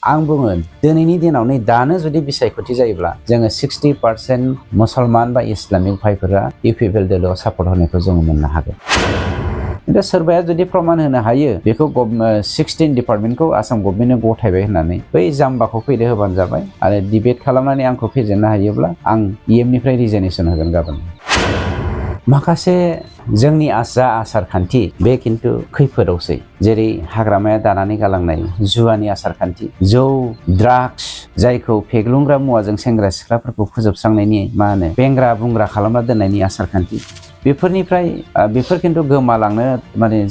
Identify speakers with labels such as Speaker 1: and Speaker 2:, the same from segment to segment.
Speaker 1: आं बुङो दिनैनि दिनाव नै दानो जुदि बिसायख'थि जायोब्ला जोङो 60% मुसलमान बा इस्लामिक भाइफोरा UPPL दोलोआव सापर्ट होनायखौ जोङो मोननो हागोन। दा सोरबाया जुदि प्रमाण होनो हायो बेखौ 16 डिपार्टमेन्टखौ आसाम गभर्नमेन्टनो गथायबाय होननानै बै जाम्बाखौ फैदो होबानो जाबाय आरो डिबेट खालामनानै आंखौ फेजेननो हायोब्ला आं निफ्राय रिजाइनेसन होगोन गाबोन। माखासे जोंनि आसार खान्थि बे खिन्थु खैफोदावसै जेरै हाग्रामाया दानानै गालांनाय जुवानि आसार खान्थि जौ ड्राग्स जायखौ फेग्लुंग्रा मुवाजों सेंग्रा सिख्लाफोरखौ फोजोबस्रांनायनि बेंग्रा बुंग्रा खालामना दोननायनि आसार खान्थि बेफोर खिन्थु गोमालांनो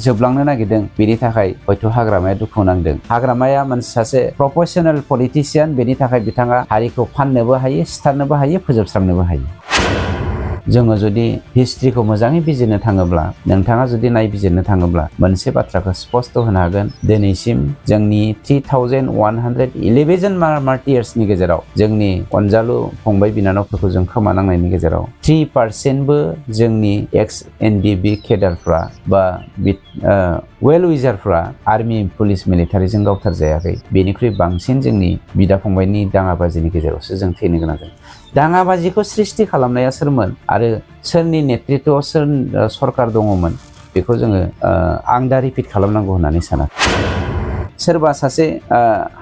Speaker 1: जोबलांनो नागिरदों। बेनि थाखाय हयथ' हाग्रामाया दुखु नांदों। हाग्रामाया मोनसे सासे प्रफेसनेल पलिटिशियान, बेनि थाखाय बिथाङा हारिखौ फाननोबो हायो, सिथारनोबो हायो, फोजोबस्रांनोबो हायो। जोङो जुदि हिस्ट्रिखौ मोजाङै बिजिरनो थाङोब्ला नोंथाङा जुदि नायबिजिरनो थाङोब्ला मोनसे बाथ्राखौ स्पष्ट होनो हागोन। दिनैसिम जोंनि 3111 जन मार्टियार्सनि गेजेराव जोंनि अनजालु फंबाय बिनानावफोरखौ जों खोमानांनायनि गेजेराव 3%बो जोंनि एक्स NDFB केडारफ्रा बा वेल विजारफ्रा आर्मि पुलिस मिलिटारिजों गावथारजायाखै। बेनिख्रुइ बांसिन जोंनि बिदा फंबायनि दाङाबाजिनि गेजेरावसो जों थैनो गोनां जादों। दाङाबाजिखौ सृष्टि खालामनाया सोरमोन आरो सोरनि नेतृत्वआव सोर सरकार दङमोन बेखौ जोङो आं दा रिपिट खालामनांगौ होननानै साना। सोरबा सासे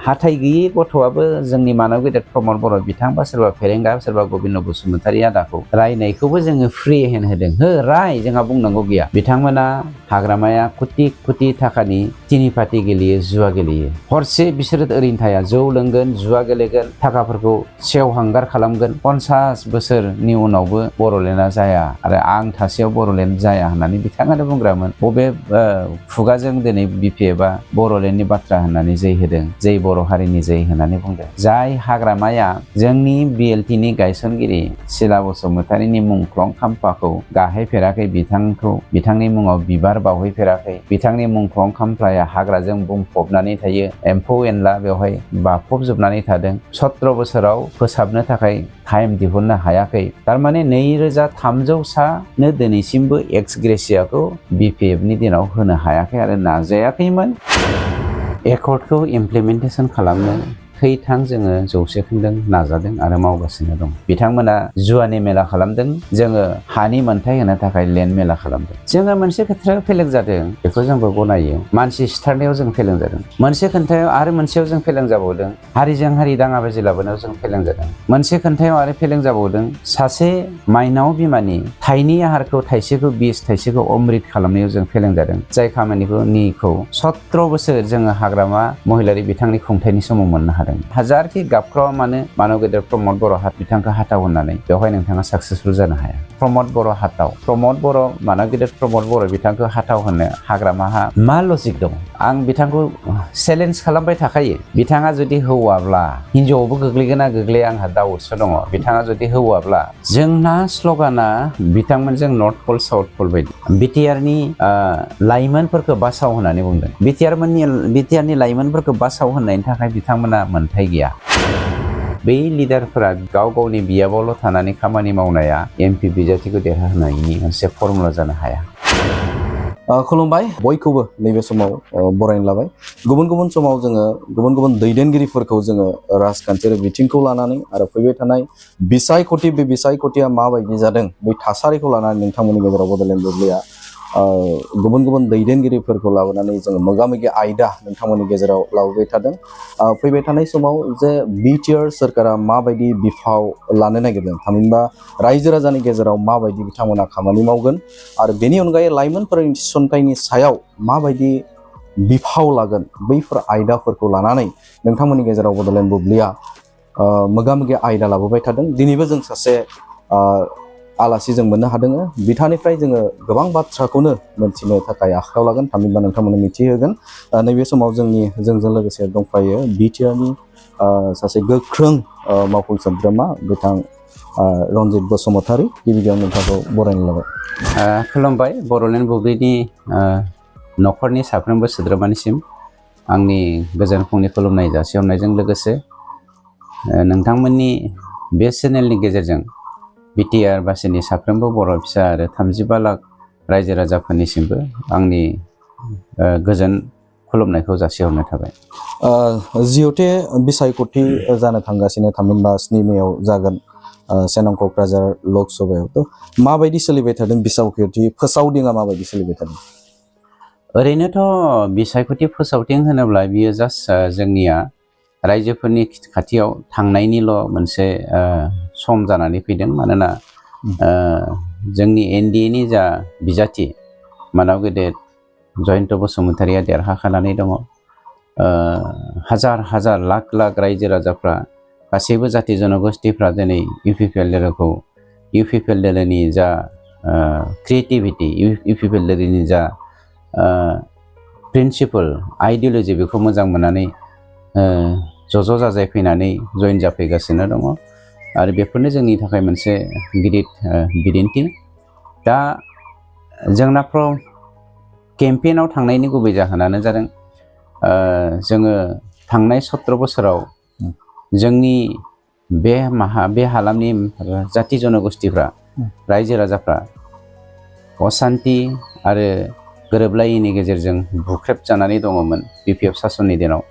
Speaker 1: हाथाइ गैयै गथ'आबो जोंनि मानब गेदेर प्रमद बर' बिथां बा सोरबा फेरेंगा सोरबा गबिन्द बसुमतारी आदाखौ रायनायखौबो जोङो फ्रि हेन्ड होदों। हो राय, जोंहा बुंनांगौ गैया। बिथांमोना हाग्रामाया कोटि थाखानि तिनि पार्टि गेलेयो, जुवा गेलेयो। हरसे बिसोरो ओरैनो थाया, जौ लोंगोन, जुवा गेलेगोन, थाखाफोरखौ सेवहांगार खालामगोन। 50 बोसोरनि उनावबो बर'लेण्डआ जाया आरो आं थासेयाव बर'लेण्ड जाया होननानै बिथाङानो बुंग्रामोन। बबे खुगाजों दिनै BPFआ बर'लेण्डनि बाथ्रा होननानै जै होदों, जै बर' हारिनि जै होननानै बुंदों। जाय हाग्रामाया जोंनि BLTनि गायसनगिरि सिला बसुमतारीनि मुंख्लं खाम्फाखौ गाहैफेराखै, बिथांनि मुङाव बिबार बावहैफेराखै, बिथांनि मुंख्लं खाम्फाया हाग्राजों बुंफबनानै थायो, एम्फौ एनला बेवहाय बाफबजोबनानै थादों। 17 बोसोराव फोसाबनो थाखाय टाइम दिहुननो हायाखै। थारमाने 2300 दिनैसिमबो एक्स ग्रेसियाखौ BPFनि दिनाव होनो हायाखै आरो नाजायाखैमोन। एकर्डखौ इमप्लिमेन्टेसन खालामनो थैथां जोङो 100% नाजादों आरो मावगासिनो दं। बिथांमोना जुवानि मेला खालामदों, जोङो हानि मोन्थाय होनो थाखाय लेन्ड मेला खालामदों। जोङो मोनसे खोथायाव फेलें जादों, बेखौ जोंबो गनायो। मानसि सिथारनायाव जों फेलें जादों। मोनसे खोन्थायाव आरो मोनसेयाव जों फेलें जाबावदों, हारिजों हारि दाङाबाजि लाबोनायाव जों फेलें जादों। मोनसे खोन्थायाव आरो फेलें जाबावदों, सासे माइनाव बिमानि थाइनै आहारखौ थाइसेखौ बिस थाइसेखौ अमृत खालामनायाव जों फेलें जादों। जाय खामानिखौ 17 बोसोर जोङो हाग्रामा महिलारि बिथांनि खुंथायनि समाव मोननो हादों। हाजारखि गाबख्रावा मानो मानब गेदेर प्रमद बर' बिथांखौ हाथाव होननानै बेवहाय नोंथाङा साक्सेसफुल जानो हाया। प्रमद बर' हाथाव, प्रमद बर' मानब गेदेर प्रमद बर' बिथांखौ हाथाव होननो हाग्रामाहा मा लजिक दं? आं बिथांखौ चेलेन्ज खालामबाय थाखायो। बिथाङा जुदि हौवाब्ला हिनजावआवबो गोग्लैगोन ना गोग्लैया आंहा दाउटसो दङ। बिथाङा जुदि हौवाब्ला जोंना स्लगाना बिथांमोनजों नर्थ पल साउथ पल बायदि BTRनि लाइमोनफोरखौ बासाव होननानै बुंदों। BTRनि लाइमोनफोरखौ बासाव होननायनि थाखाय बिथांमोना मोन्थाय गैया। बै लिडारफोरा गाव गावनि बियाबावल' थानानै खामानि मावनाया MP बिजाथिखौ देरहाहोनायनि मोनसे फर्मुला जानो हाया।
Speaker 2: खुलुमबाय बयखौबो नैबे समाव बरायनो लाबाय। गुबुन समाव जोङो गुबुन दैदेनगिरिफोरखौ जोङो राजखान्थियारि बिथिंखौ लानानै आरो फैबाय थानाय बिसायख'थि, बे बिसायख'थिया माबायदि जादों बै थासारिखौ लानानै नोंथांमोननि गेजेराव बड'लेण्ड बुब्लिया गुबुन दैदेनगिरिफोरखौ लाबोनानै जोङो मोगा-मोगि आयदा नोंथांमोननि गेजेराव लाबोबाय थादों। फैबाय थानाय समाव जे BTR सोरखारा माबायदि बिफाव लानो नागिरदों, थामहिनबा रायजो राजानि गेजेराव माबायदि बिथांमोना खामानि मावगोन आरो बेनि अनगायै लाइमोनफोरनि थिसनथाइनि सायाव माबायदि बिफाव लागोन, बैफोर आयदाफोरखौ लानानै नोंथांमोननि गेजेराव बड'लेण्ड बुब्लिया मोगा-मोगि आयदा लाबोबाय थादों। दिनैबो जों सासे आलासि जों मोननो हादों। बिथांनिफ्राय जोङो गोबां बाथ्राखौनो मोनथिनो थाखाय आखायाव लागोन, थामहिनबा नोंथांमोननो मिथिहोगोन। नैबे समाव जोंजों लोगोसे दंफायो BTRनि सासे गोख्रों मावफुं सोद्रोमा बिथां रनजित बसुमतारी। गिबियावनो नोंथांखौ बरायनो लाबाय।
Speaker 1: खुलुमबाय बड'लेण्ड बुब्लिनि न'खरनि साफ्रोमबो सोद्रोमानिसिम आंनि गोजोन फुंनि खुलुमनाय जासिहरनायजों लोगोसे नोंथांमोननि बे चेनेलनि गेजेरजों BTR बासिनि साफ्रोमबो बर' फिसा आरो 35 लाख रायजो राजाफोरनिसिमबो आंनि गोजोन खुलुमनायखौ जासिहरनाय थाबाय।
Speaker 2: जिहते बिसायख'थि जानो थांगासिनो थामहिनबा 7 मेयाव जागोन सेनं क'क्राझार लक सभायावथ' माबायदि सोलिबाय थादों बिसायख'थि फोसावदिंआ माबायदि सोलिबाय थादों?
Speaker 1: ओरैनोथ' बिसायख'थि फोसावथिं होनोब्ला बियो जास्ट जोंनिया रायजोफोरनि खाथियाव थांनायनिल' मोनसे सम जानानै फैदों। मानोना जोंनि NDA नि जा बिजाथि मानाव गेदेर जयन्त बसुमतारिया देरहाखानानै दङ। हाजार हाजार लाख लाख रायजो राजाफ्रा गासैबो जाति जनगोष्ठीफ्रा दिनै UPPL दोलोखौ UPPL दोलोनि जा क्रिएटिभिटि UPPL दोलोनि जा प्रिन्सिपल आइडियोल'जि बेखौ मोजां मोननानै ज' जाजाय फैनानै जइन जाफैगासिनो दङ आरो बेफोरनो जोंनि थाखाय मोनसे गिदिर बिदिन्थि। दा जोंना केम्पेइनाव थांनायनि गुबै जाहोनानो जादों जोङो थांनाय 17 बोसोराव जोंनि बे हालामनि जाति जनगोष्ठीफ्रा रायजो राजाफ्रा असान्ति आरो गोरोबलायैनि गेजेरजों बुख्रेब जानानै दङमोन BPF सासननि दिनाव।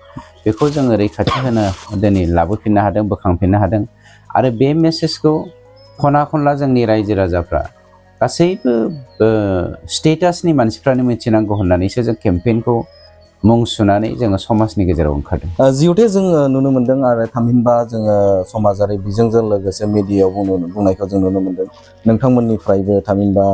Speaker 1: बेखौ जोङो रैखाथि होनो दिनै लाबोफिननो हादों, बोखांफिननो हादों आरो बे मेसेजखौ खना खनला जोंनि रायजो राजाफ्रा गासैबो स्टेटासनि मानसिफ्रानो मिथिनांगौ होननानैसो जों केम्पेइनखौ मुं सुनानै जोङो समाजनि गेजेराव ओंखारदों।
Speaker 2: जिहते जोङो नुनो मोनदों आरो थामहिनबा जोङो समाजारि बिजोंजों लोगोसे मिडियायाव बुंनायखौ जों नुनो मोनदों नोंथांमोननिफ्रायबो थामहिनबा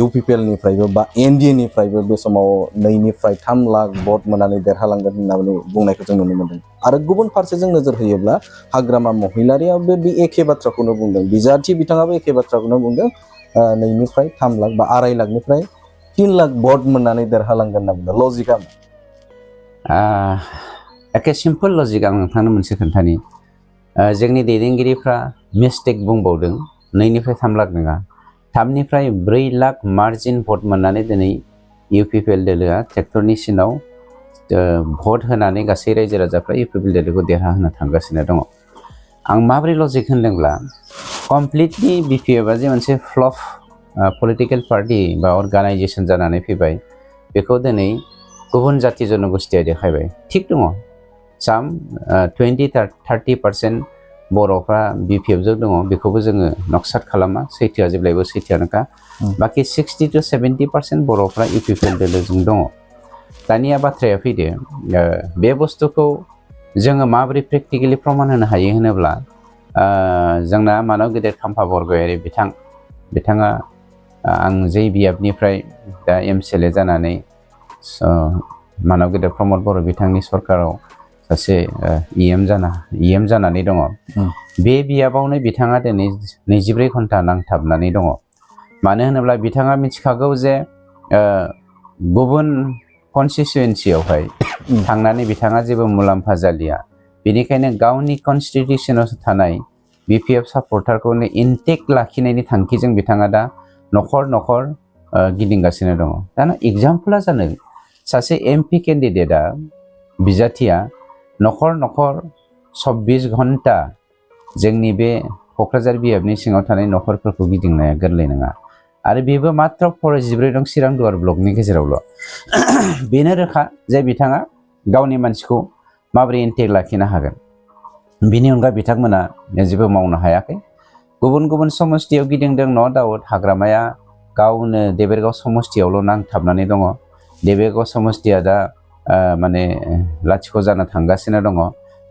Speaker 2: UPPL निफ्रायबो बा NDA निफ्रायबो बे समाव 2 निफ्राय 3 लाख भट मोननानै देरहालांगोन होननानै बुंनायखौ जों नुनो मोनदों। आरो गुबुन फारसेजों नोजोर होयोब्ला हाग्रामा महिलारियाबो बे एखे बाथ्राखौनो बुंदों, बिजाथि बिथाङाबो एखे बाथ्राखौनो बुंदों 2 निफ्राय 3 लाख बा 2.5 लाखनिफ्राय 3 लाख भट मोननानै देरहालांगोन होनना बुंदों। लजिकआ
Speaker 1: एखे सिम्पल लजिक आं नोंथांनो मोनसे खोन्थानि। जोंनि दैदेनगिरिफ्रा मिस्टेक बुंबावदों 2 निफ्राय 3 लाख नङा 3 निफ्राय 4 लाख मार्जिन भट मोननानै दिनै UPPL दोलोआ ट्रेक्टरनि सिनाव भट होनानै गासै रायजो राजाफ्रा UPPL दोलोखौ देरहाहोनो थांगासिनो दङ। आं माबोरै लजिक होनदोंब्ला कमप्लिटलि BPFआ जे मोनसे फ्लप पलिटिकेल पार्टि बा अर्गानाइजेसन जानानै फैबाय बेखौ दिनै गुबुन जाति जनगोष्ठीया देखायबाय। थिग दङ, 20-30% बर'फ्रा BPFजों दङ, बेखौबो जोङो नक्साद खालामा, सैथोआ जेब्लायबो सैथोआनोखा। बाखि 60-70% बर'फ्रा UPPL दोलोजों दङ। दानिया बाथ्राया फैदो बे बुस्थुखौ जोङो माबोरै प्रेक्टिकेलि प्रमान होनो हायो होनोब्ला जोंना मानाव गेदेर खाम्फा बरगयारि बिथाङा आं जै बियाबनिफ्राय दा MCLA जानानै मानाव गेदेर प्रमद बर' बिथांनि सरकाराव सासे EM जानानै दङ। बे बियाबावनो बिथाङा दिनै 24 घन्टा नांथाबनानै दङ। मानो होनोब्ला बिथाङा मिथिखागौ जे गुबुन कनस्टिटुयेन्सियावहाय थांनानै बिथाङा जेबो मुलाम्फा जालिया। बेनिखायनो गावनि कनस्टिटिउसनाव थानाय BPF सापर्टारखौनो इनटेक्ट लाखिनायनि थांखिजों बिथाङा दा न'खर न'खर गिदिंगासिनो दङ। दाना एग्जाम्पला जानो सासे MP केन्डिडेटआ बिजाथिया न'खर न'खर 24 घन्टा जोंनि बे क'क्राझार बियाबनि सिङाव थानाय न'खरफोरखौ गिदिंनाया गोरलै नङा। आरो बेबो मात्र 14 दं चिरांदुवार ब्लकनि गेजेरावल'। बेनो रोखा जे बिथाङा गावनि मानसिखौ माबोरै इनटेक्ट लाखिनो हागोन। बिनि अनगा बिथांमोना जेबो मावनो हायाखै। गुबुन गुबुन समस्थियाव गिदिंदों, न' दाउट हाग्रामाया गावनो देबेरगाव समस्थियावल' नांथाबनानै दङ। देबेरगाव समस्थिया दा माने लाथिख' जानो थांगासिनो दङ।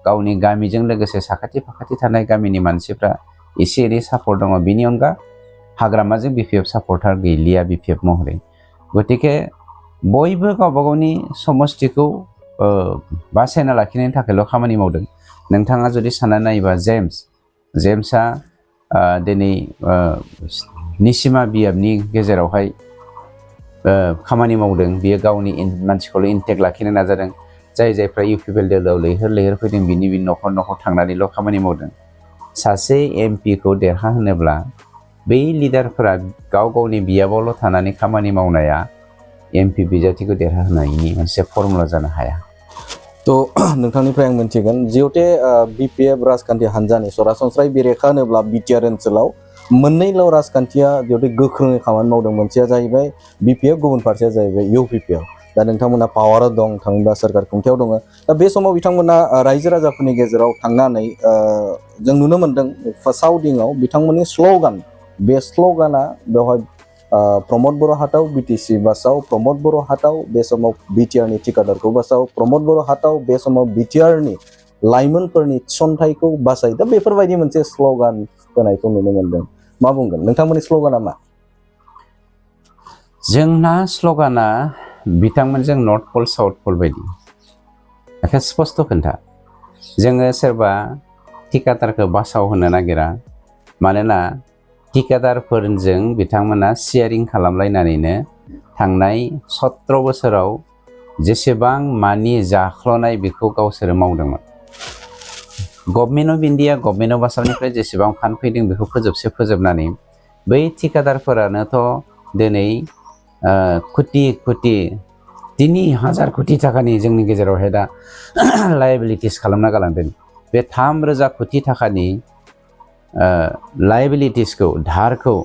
Speaker 1: गावनि गामिजों लोगोसे साखाथि फाखाथि थानाय गामिनि मानसिफ्रा एसे एनै सापर्ट दङ। बिनि अनगा हाग्रामाजों BPF सापर्टार गैलिया BPF महरै। गतिके बयबो गावबा गावनि समस्थिखौ बासायना लाखिनायनि थाखायल' खामानि मावदों। नोंथाङा जुदि साननानै नायोबा जेम्सआ दिनै निसिमा बियाबनि गेजेरावहाय खामानि मावदों। बियो गावनि मानसिखौल' इनटेक्ट लाखिनो नाजादों। जायफ्रा UPPL दोलोआव लैहोर फैदों बिनि न'खर न'खर थांनानैल' खामानि मावदों। सासे MP खौ देरहाहोनोब्ला बै लिडारफोरा गाव गावनि बियाबावल' थानानै खामानि मावनाया MP बिजाथिखौ देरहाहोनायनि मोनसे फर्मुला जानो हाया।
Speaker 2: थ' नोंथांनिफ्राय आं मिन्थिगोन जिहेते BPF राजखान्थि हान्जानि सरासनस्रायै बेरेखा होनोब्ला बिटिआर ओनसोलाव मोननैल' राजखान्थिया जिहेतु गोख्रोङै खामानि मावदों। मोनसेया जाहैबाय BPF, गुबुन फारसेया जाहैबाय UPPL। दा नोंथांमोना पावाराव दं थामहिनबा सोरखार खुंथायाव दङ दा बे समाव बिथांमोना रायजो राजाफोरनि गेजेराव थांनानै जों नुनो मोनदों फार्स्टआव बिथांमोननि स्ल'गान बे स्ल'गाना बेवहाय प्रमद बर' हाटाव बिटिसि बासाव प्रमद बर' हाटाव बे समाव बिटिआरनि ठिकादारखौ बासाव प्रमद बर' हाटाव बे समाव बिटिआरनि लाइमोनफोरनि थिसनथाइखौ बासाय दा बेफोरबायदि मोनसे स्ल'गान होनायखौ नुनो मोनदों मा बुंगोन नोंथांमोननि स्ल'गाना मा
Speaker 1: जोंना स्ल'गाना बिथांमोनजों नर्थ पल साउथ पल बायदि एखे स्पस्ट खोन्था जोङो सोरबा ठिकादारखौ बासाव होनो नागिरा मानोना ठिकादारफोरजों बिथांमोना शेयारिं खालामलायनानैनो थांनाय 17 बोसोराव जेसेबां मानि जाख्ल'नाय बेखौ गावसोरो मावदोंमोन government of India government of आसामनिफ्राय जेसेबां फान्ड फैदों बेखौ फोजोबनानै बै ठिकादारफोरानोथ' दिनै कोटि 3000 कोटि थाखानि जोंनि गेजेरावहाय दा लायबिलिटिस खालामना गालांदों बे 3,000 कोटि थाखानि लायबिलिटिसखौ धारखौ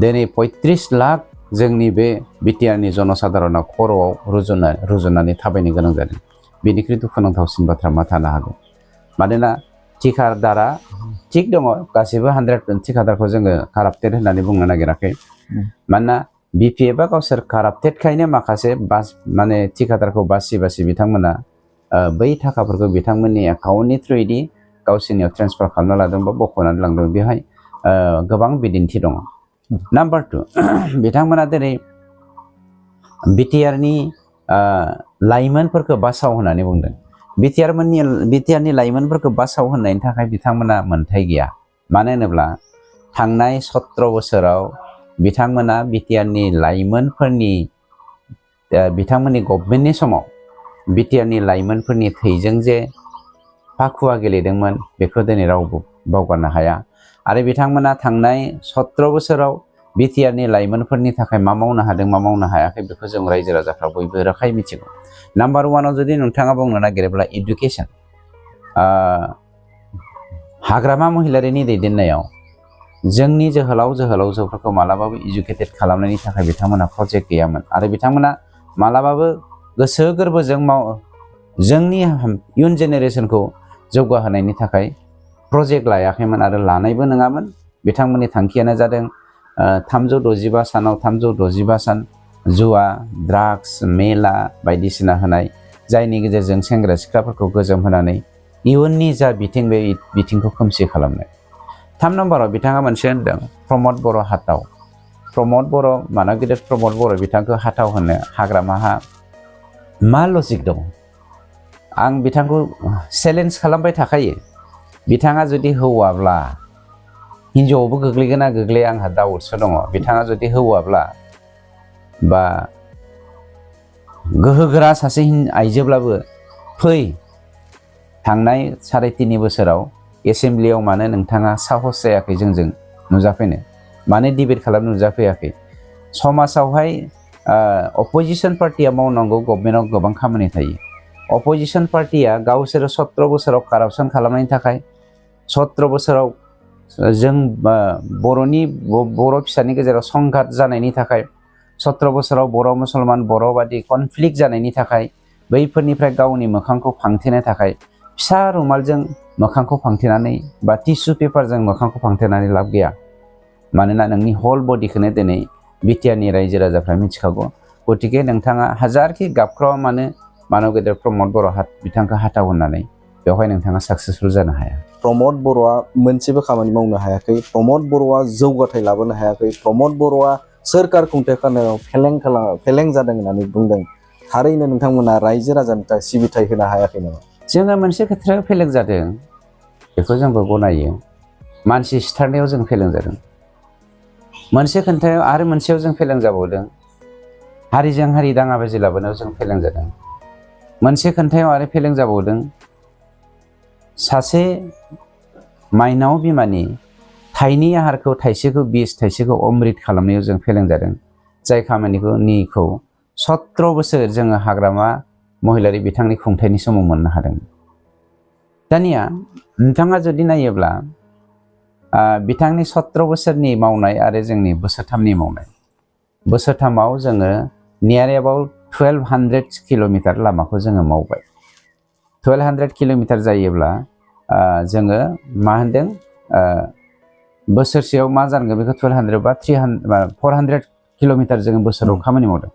Speaker 1: दिनै 35 लाख जोंनि बे बिटिआरनि जनसाधारना खर'आव रुजुननानै थाबायनो गोनां जादों बेनिख्रुइ दुखुनांथावसिन बाथ्रा मा थानो हागौ मानोना ठिकादारा थिग दङ गासैबो 100 ठिकादारखौ जोङो काराप्टेड होननानै बुंनो नागिराखै मानोना बिपिएफआ गावसोर काराप्टेडखायनो माखासे माने ठिकादारखौ बासि बिथांमोना बै थाखाफोरखौ बिथांमोननि एकाउन्टनि थ्रुयैदि गावसोरनियाव ट्रेन्सफार खालामना लादों बा बख'नानै लांदों बेहाय गोबां बिदिन्थि दङ नाम्बार 2 बिथांमोना दिनै बिटिआरनि लाइमोनफोरखौ बासाव होननानै बुंदों बिटिआरनि लाइमोनफोरखौ बासाव होननायनि थाखाय बिथांमोना मोन्थाय गैया मानो होनोब्ला थांनाय 17 बोसोराव बिथांमोना बिटिआरनि लाइमोनफोरनि बिथांमोननि गभर्नमेन्टनि समाव बिटिआरनि लाइमोनफोरनि थैजों जे फाखुवा गेलेदोंमोन बेखौ दिनै रावबो बावगारनो हाया आरो बिथांमोना थांनाय 17 बोसोराव बिटिआरनि लाइमोनफोरनि थाखाय मा मावनो हादों मा मावनो हायाखै बेखौ जों रायजो राजाफ्रा बयबो रोखायै मिथिगौ नाम्बार 1 जुदि नोंथाङा बुंनो नागिरोब्ला एडुकेसन हाग्रामा महिलारिनि दैदेननायाव जोंनि जोहोलावजोफोरखौ मालाबाबो इडुकेटेड खालामनायनि थाखाय बिथांमोना प्रजेक्ट गैयामोन आरो बिथांमोना मालाबाबो गोसो गोरबोजों जोंनि इयुन जेनेरेसनखौ जौगाहोनायनि थाखाय प्रजेक्ट लायाखैमोन आरो लानायबो नङामोन बिथांमोननि थांखियानो जादों 365 सानाव 365 सान जुवा ड्राग्स मेला बायदिसिना होनाय जायनि गेजेरजों सेंग्रा सिख्लाफोरखौ गोजोम होनानै इयुननि जा बिथिं बे बिथिंखौ खोमसि खालामनाय 3 नम्बराव बिथाङा मोनसे होनदों प्रमद बर' हाटाव प्रमद बर' मानव गेदेर प्रमद बर' बिथांखौ हाटाव होनो हाग्रामाहा मा लजिक दं आं बिथांखौ चेलेन्ज खालामबाय थाखायो बिथाङा जुदि हौवाब्ला हिन्जावआवबो गोग्लैगोन ना गोग्लैया आंहा डाउटसो दङ बिथाङा जुदि हौवाब्ला बा गोहोगोरा सासे आइजोब्लाबो फै थांनाय 3.5 बोसोराव एसेम्ब्लियाव मानो नोंथाङा साहस जायाखै जोंजों नुजाफैनो मानो डिबेट खालामनो नुजाफैयाखै समाजावहाय अपोजिशन पार्टिया मावनांगौ गभर्नमेन्टआव गोबां खामानि थायो अपोजिशन पार्टिया गावसोर 17 बोसोराव कारापसन खालामनायनि थाखाय 17 बोसोराव जों बर' फिसानि गेजेराव संघात जानायनि थाखाय 17 बोसोराव बर' मुसलमान बर' बादि कनफ्लिक्ट जानायनि थाखाय बैफोरनिफ्राय गावनि मोखांखौ फांथेनो थाखाय फिसा रुमालजों मोखांखौ फांथेनानै बा टिसु पेपारजों मोखांखौ फांथेनानै लाब गैया मानोना नोंनि हल बडिखौनो दिनै बिटिआरनि रायजो राजाफ्रा मिथिखागौ गतिके नोंथाङा हाजारखि गाबख्रावा मानव गेदेर प्रमद बर' बिथांखौ हाटाव होननानै बेवहाय नोंथाङा साक्सेसफुल जानो हाया
Speaker 2: प्रमद बर'आ मोनसेबो खामानि मावनो हायाखै प्रमद बर'आ जौगाथाय लाबोनो हायाखै प्रमद बर'आ सोरखार खुंथाय खालामनायाव फेलें जादों होननानै बुंदों थारैनो नोंथांमोना रायजो राजानि थाखाय सिबिथाय होनो हायाखै नामा
Speaker 1: जोङो मोनसे खोथायाव फेलें जादों बेखौ जोंबो गनायो मानसि सिथारनायाव जों फेलें जादों मोनसे खोन्थायाव आरो मोनसेयाव जों फेलें जाबावदों हारिजों हारि दाङाबाजि लाबोनायाव जों फेलें जादों मोनसे खोन्थायाव आरो फेलें जाबावदों सासे माइनाव बिमानि थाइनै आहारखौ थाइसेखौ बिस थाइसेखौ अमृत खालामनायाव जों फेलें जादों जाय खामानिखौ 17 बोसोर जोङो हाग्रामा महिलारि बिथांनि खुंथायनि समाव मोननो हादों दानिया नोंथाङा जुदि नायोब्ला बिथांनि 17 बोसोरनि मावनाय आरो जोंनि बोसोरथामनि मावनाय बोसोरथामाव जोङो नियार एबाउट 1200 किल'मिटार लामाखौ जोङो मावबाय 1200 किल'मिटार जायोब्ला जोङो मा होनदों बोसोरसेयाव मा जागोन बेखौ 1200 बा 400 किल'मिटार जोङो बोसोराव खामानि मावदों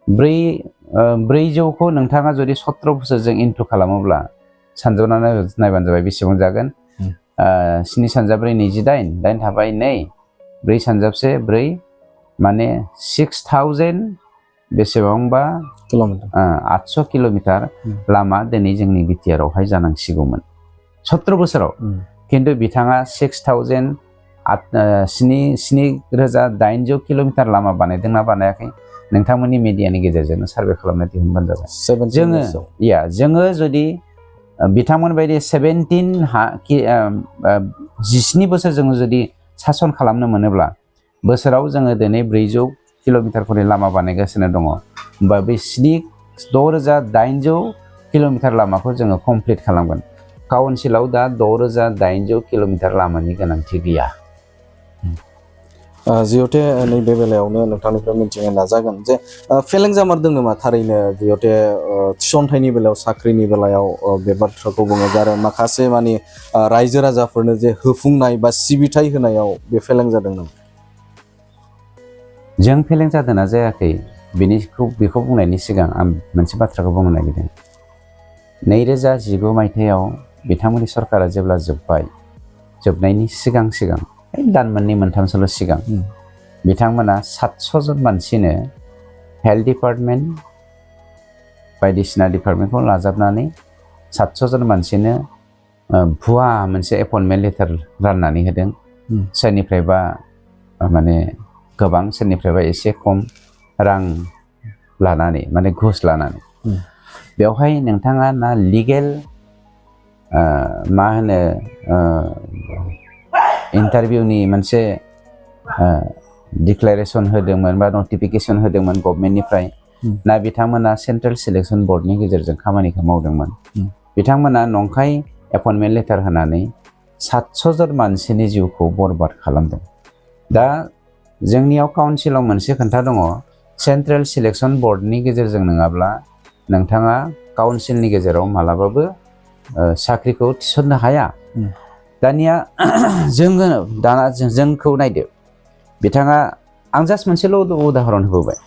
Speaker 1: 400खौ नोंथाङा जुदि 17 बोसोरजों इनटु खालामोब्ला सानज'नानै नायबानो जाबाय बेसेबां जागोन 7 सानजाब 4 28 8 थाबाय 2 4 सानजाबसे 4 माने 6000 बेसेबांबा
Speaker 2: किल'मिटार
Speaker 1: 800 किल'मिटार लामा दिनै जोंनि बिटिआर आवहाय जानांसिगौमोन 17 बोसोराव खिन्थु बिथाङा 7,800 किल'मिटार लामा बानायदोंना बानायाखै नोंथांमोननि मिडियानि गेजेरजोंनो सार्भे खालामना दिहुनबानो जाबाय जोङो जुदि बिथांमोन बायदि 17 बोसोर जोङो जुदि सासन खालामनो मोनोब्ला बोसोराव जोङो दिनै 400 किल'मिटारफोरनि लामा बानायगासिनो दङ होमबा बे 6,800 किल'मिटार लामाखौ जोङो कमप्लिट खालामगोन काउन्सिलाव दा 6,800 किल'मिटार लामानि गोनांथि गैया
Speaker 2: जिहेते नैबे बेलायावनो नोंथांनिफ्राय मिथिनो नाजागोन जे फेलें जामारदों नामा थारैनो जिहेते थिसनथाइनि बेलायाव साख्रिनि बेलायाव बे बाथ्राखौ बुङो आरो माखासे माने रायजो राजाफोरनो जे होफुंनाय बा सिबिथाय होनायाव बे फेलें जादों नामा
Speaker 1: जों फेलें जादोंना जायाखै बेखौ बुंनायनि सिगां आं मोनसे बाथ्राखौ बुंनो नागिरदों 2019 मायथाइयाव बिथांमोननि सरकारा जेब्ला जोबनायनि सिगां दान मोननै मोनथामसोल' सिगां बिथांमोना 700 जन मानसिनो हेल्थ डिपार्टमेन्ट बायदिसिना डिपार्टमेन्टखौ लाजाबनानै 700 जन मानसिनो भुवा मोनसे एपइन्टमेन्ट लेटार राननानै होदों सोरनिफ्रायबा माने गोबां सोरनिफ्रायबा एसे खम रां लानानै माने घुस लानानै बेवहाय नोंथाङा ना लिगेल मा होनो इन्टारभिउनि मोनसे डिक्लेरेसन होदोंमोन बा नटिफिकेसन होदोंमोन गभर्नमेन्टनिफ्राय ना बिथांमोना सेन्ट्रेल सिलेक्सन बर्डनि गेजेरजों खामानिखौ मावदोंमोन बिथांमोना नंखाय एपइन्टमेन्ट लेटार होनानै 700 जन मानसिनि जिउखौ बरबाद खालामदों दा जोंनियाव काउन्सिलाव मोनसे खोथा दङ सेन्ट्रेल सिलेक्सन बर्डनि गेजेरजों नङाब्ला नोंथाङा काउन्सिलनि गेजेराव मालाबाबो साख्रिखौ थिसननो हाया दानिया जोंखौ नायदो बिथाङा आं जास्ट मोनसेल' उदाहरन होबोबाय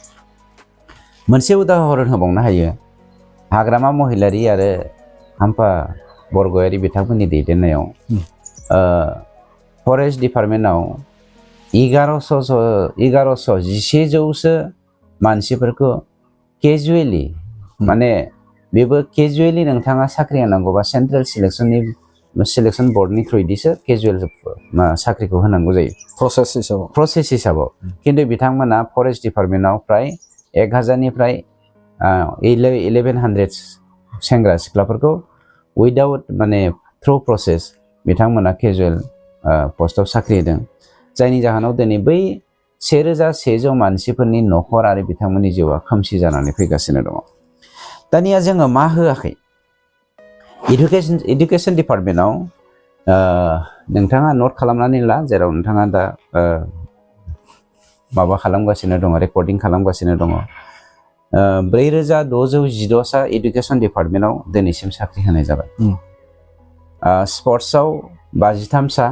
Speaker 1: मोनसे उदाहरन होबावनो हायो हाग्रामा महिलारि आरो हाम्फा बरगयारि बिथांमोननि दैदेननायाव फरेस्ट डिपार्टमेन्टआव 1100 मानसिफोरखौ केजुवेलि माने बेबो केजुवेलि नोंथाङा साख्रि होनांगौबा सेन्ट्रेल सिलेक्सन बर्डनि थ्रुयैसो केजुवेल साख्रिखौ होनांगौ जायो प्रसेस हिसाबाव खिन्थु बिथांमोना फरेस्ट डिपार्टमेन्टआव प्राय 1000निफ्राय 1100 सेंग्रा सिख्लाफोरखौ उइदाउट माने थ्रु प्रसेस बिथांमोना केजुवेल पस्टआव साख्रि होदों जायनि जाहोनाव दिनै बै 1100 मानसिफोरनि न'खर आरो बिथांमोननि जिउआ खोमसि जानानै फैगासिनो दङ दानिया जोङो मा होआखै एडुकेशन डिपार्टमेन्टआव नोंथाङा नट खालामनानै ला जेराव नोंथाङा दा माबा खालामगासिनो दङ रेकर्डिं खालामगासिनो दङ 4616 एडुकेशन डिपार्टमेन्टआव दिनैसिम साख्रि होनाय जाबाय स्पर्ट्सआव 53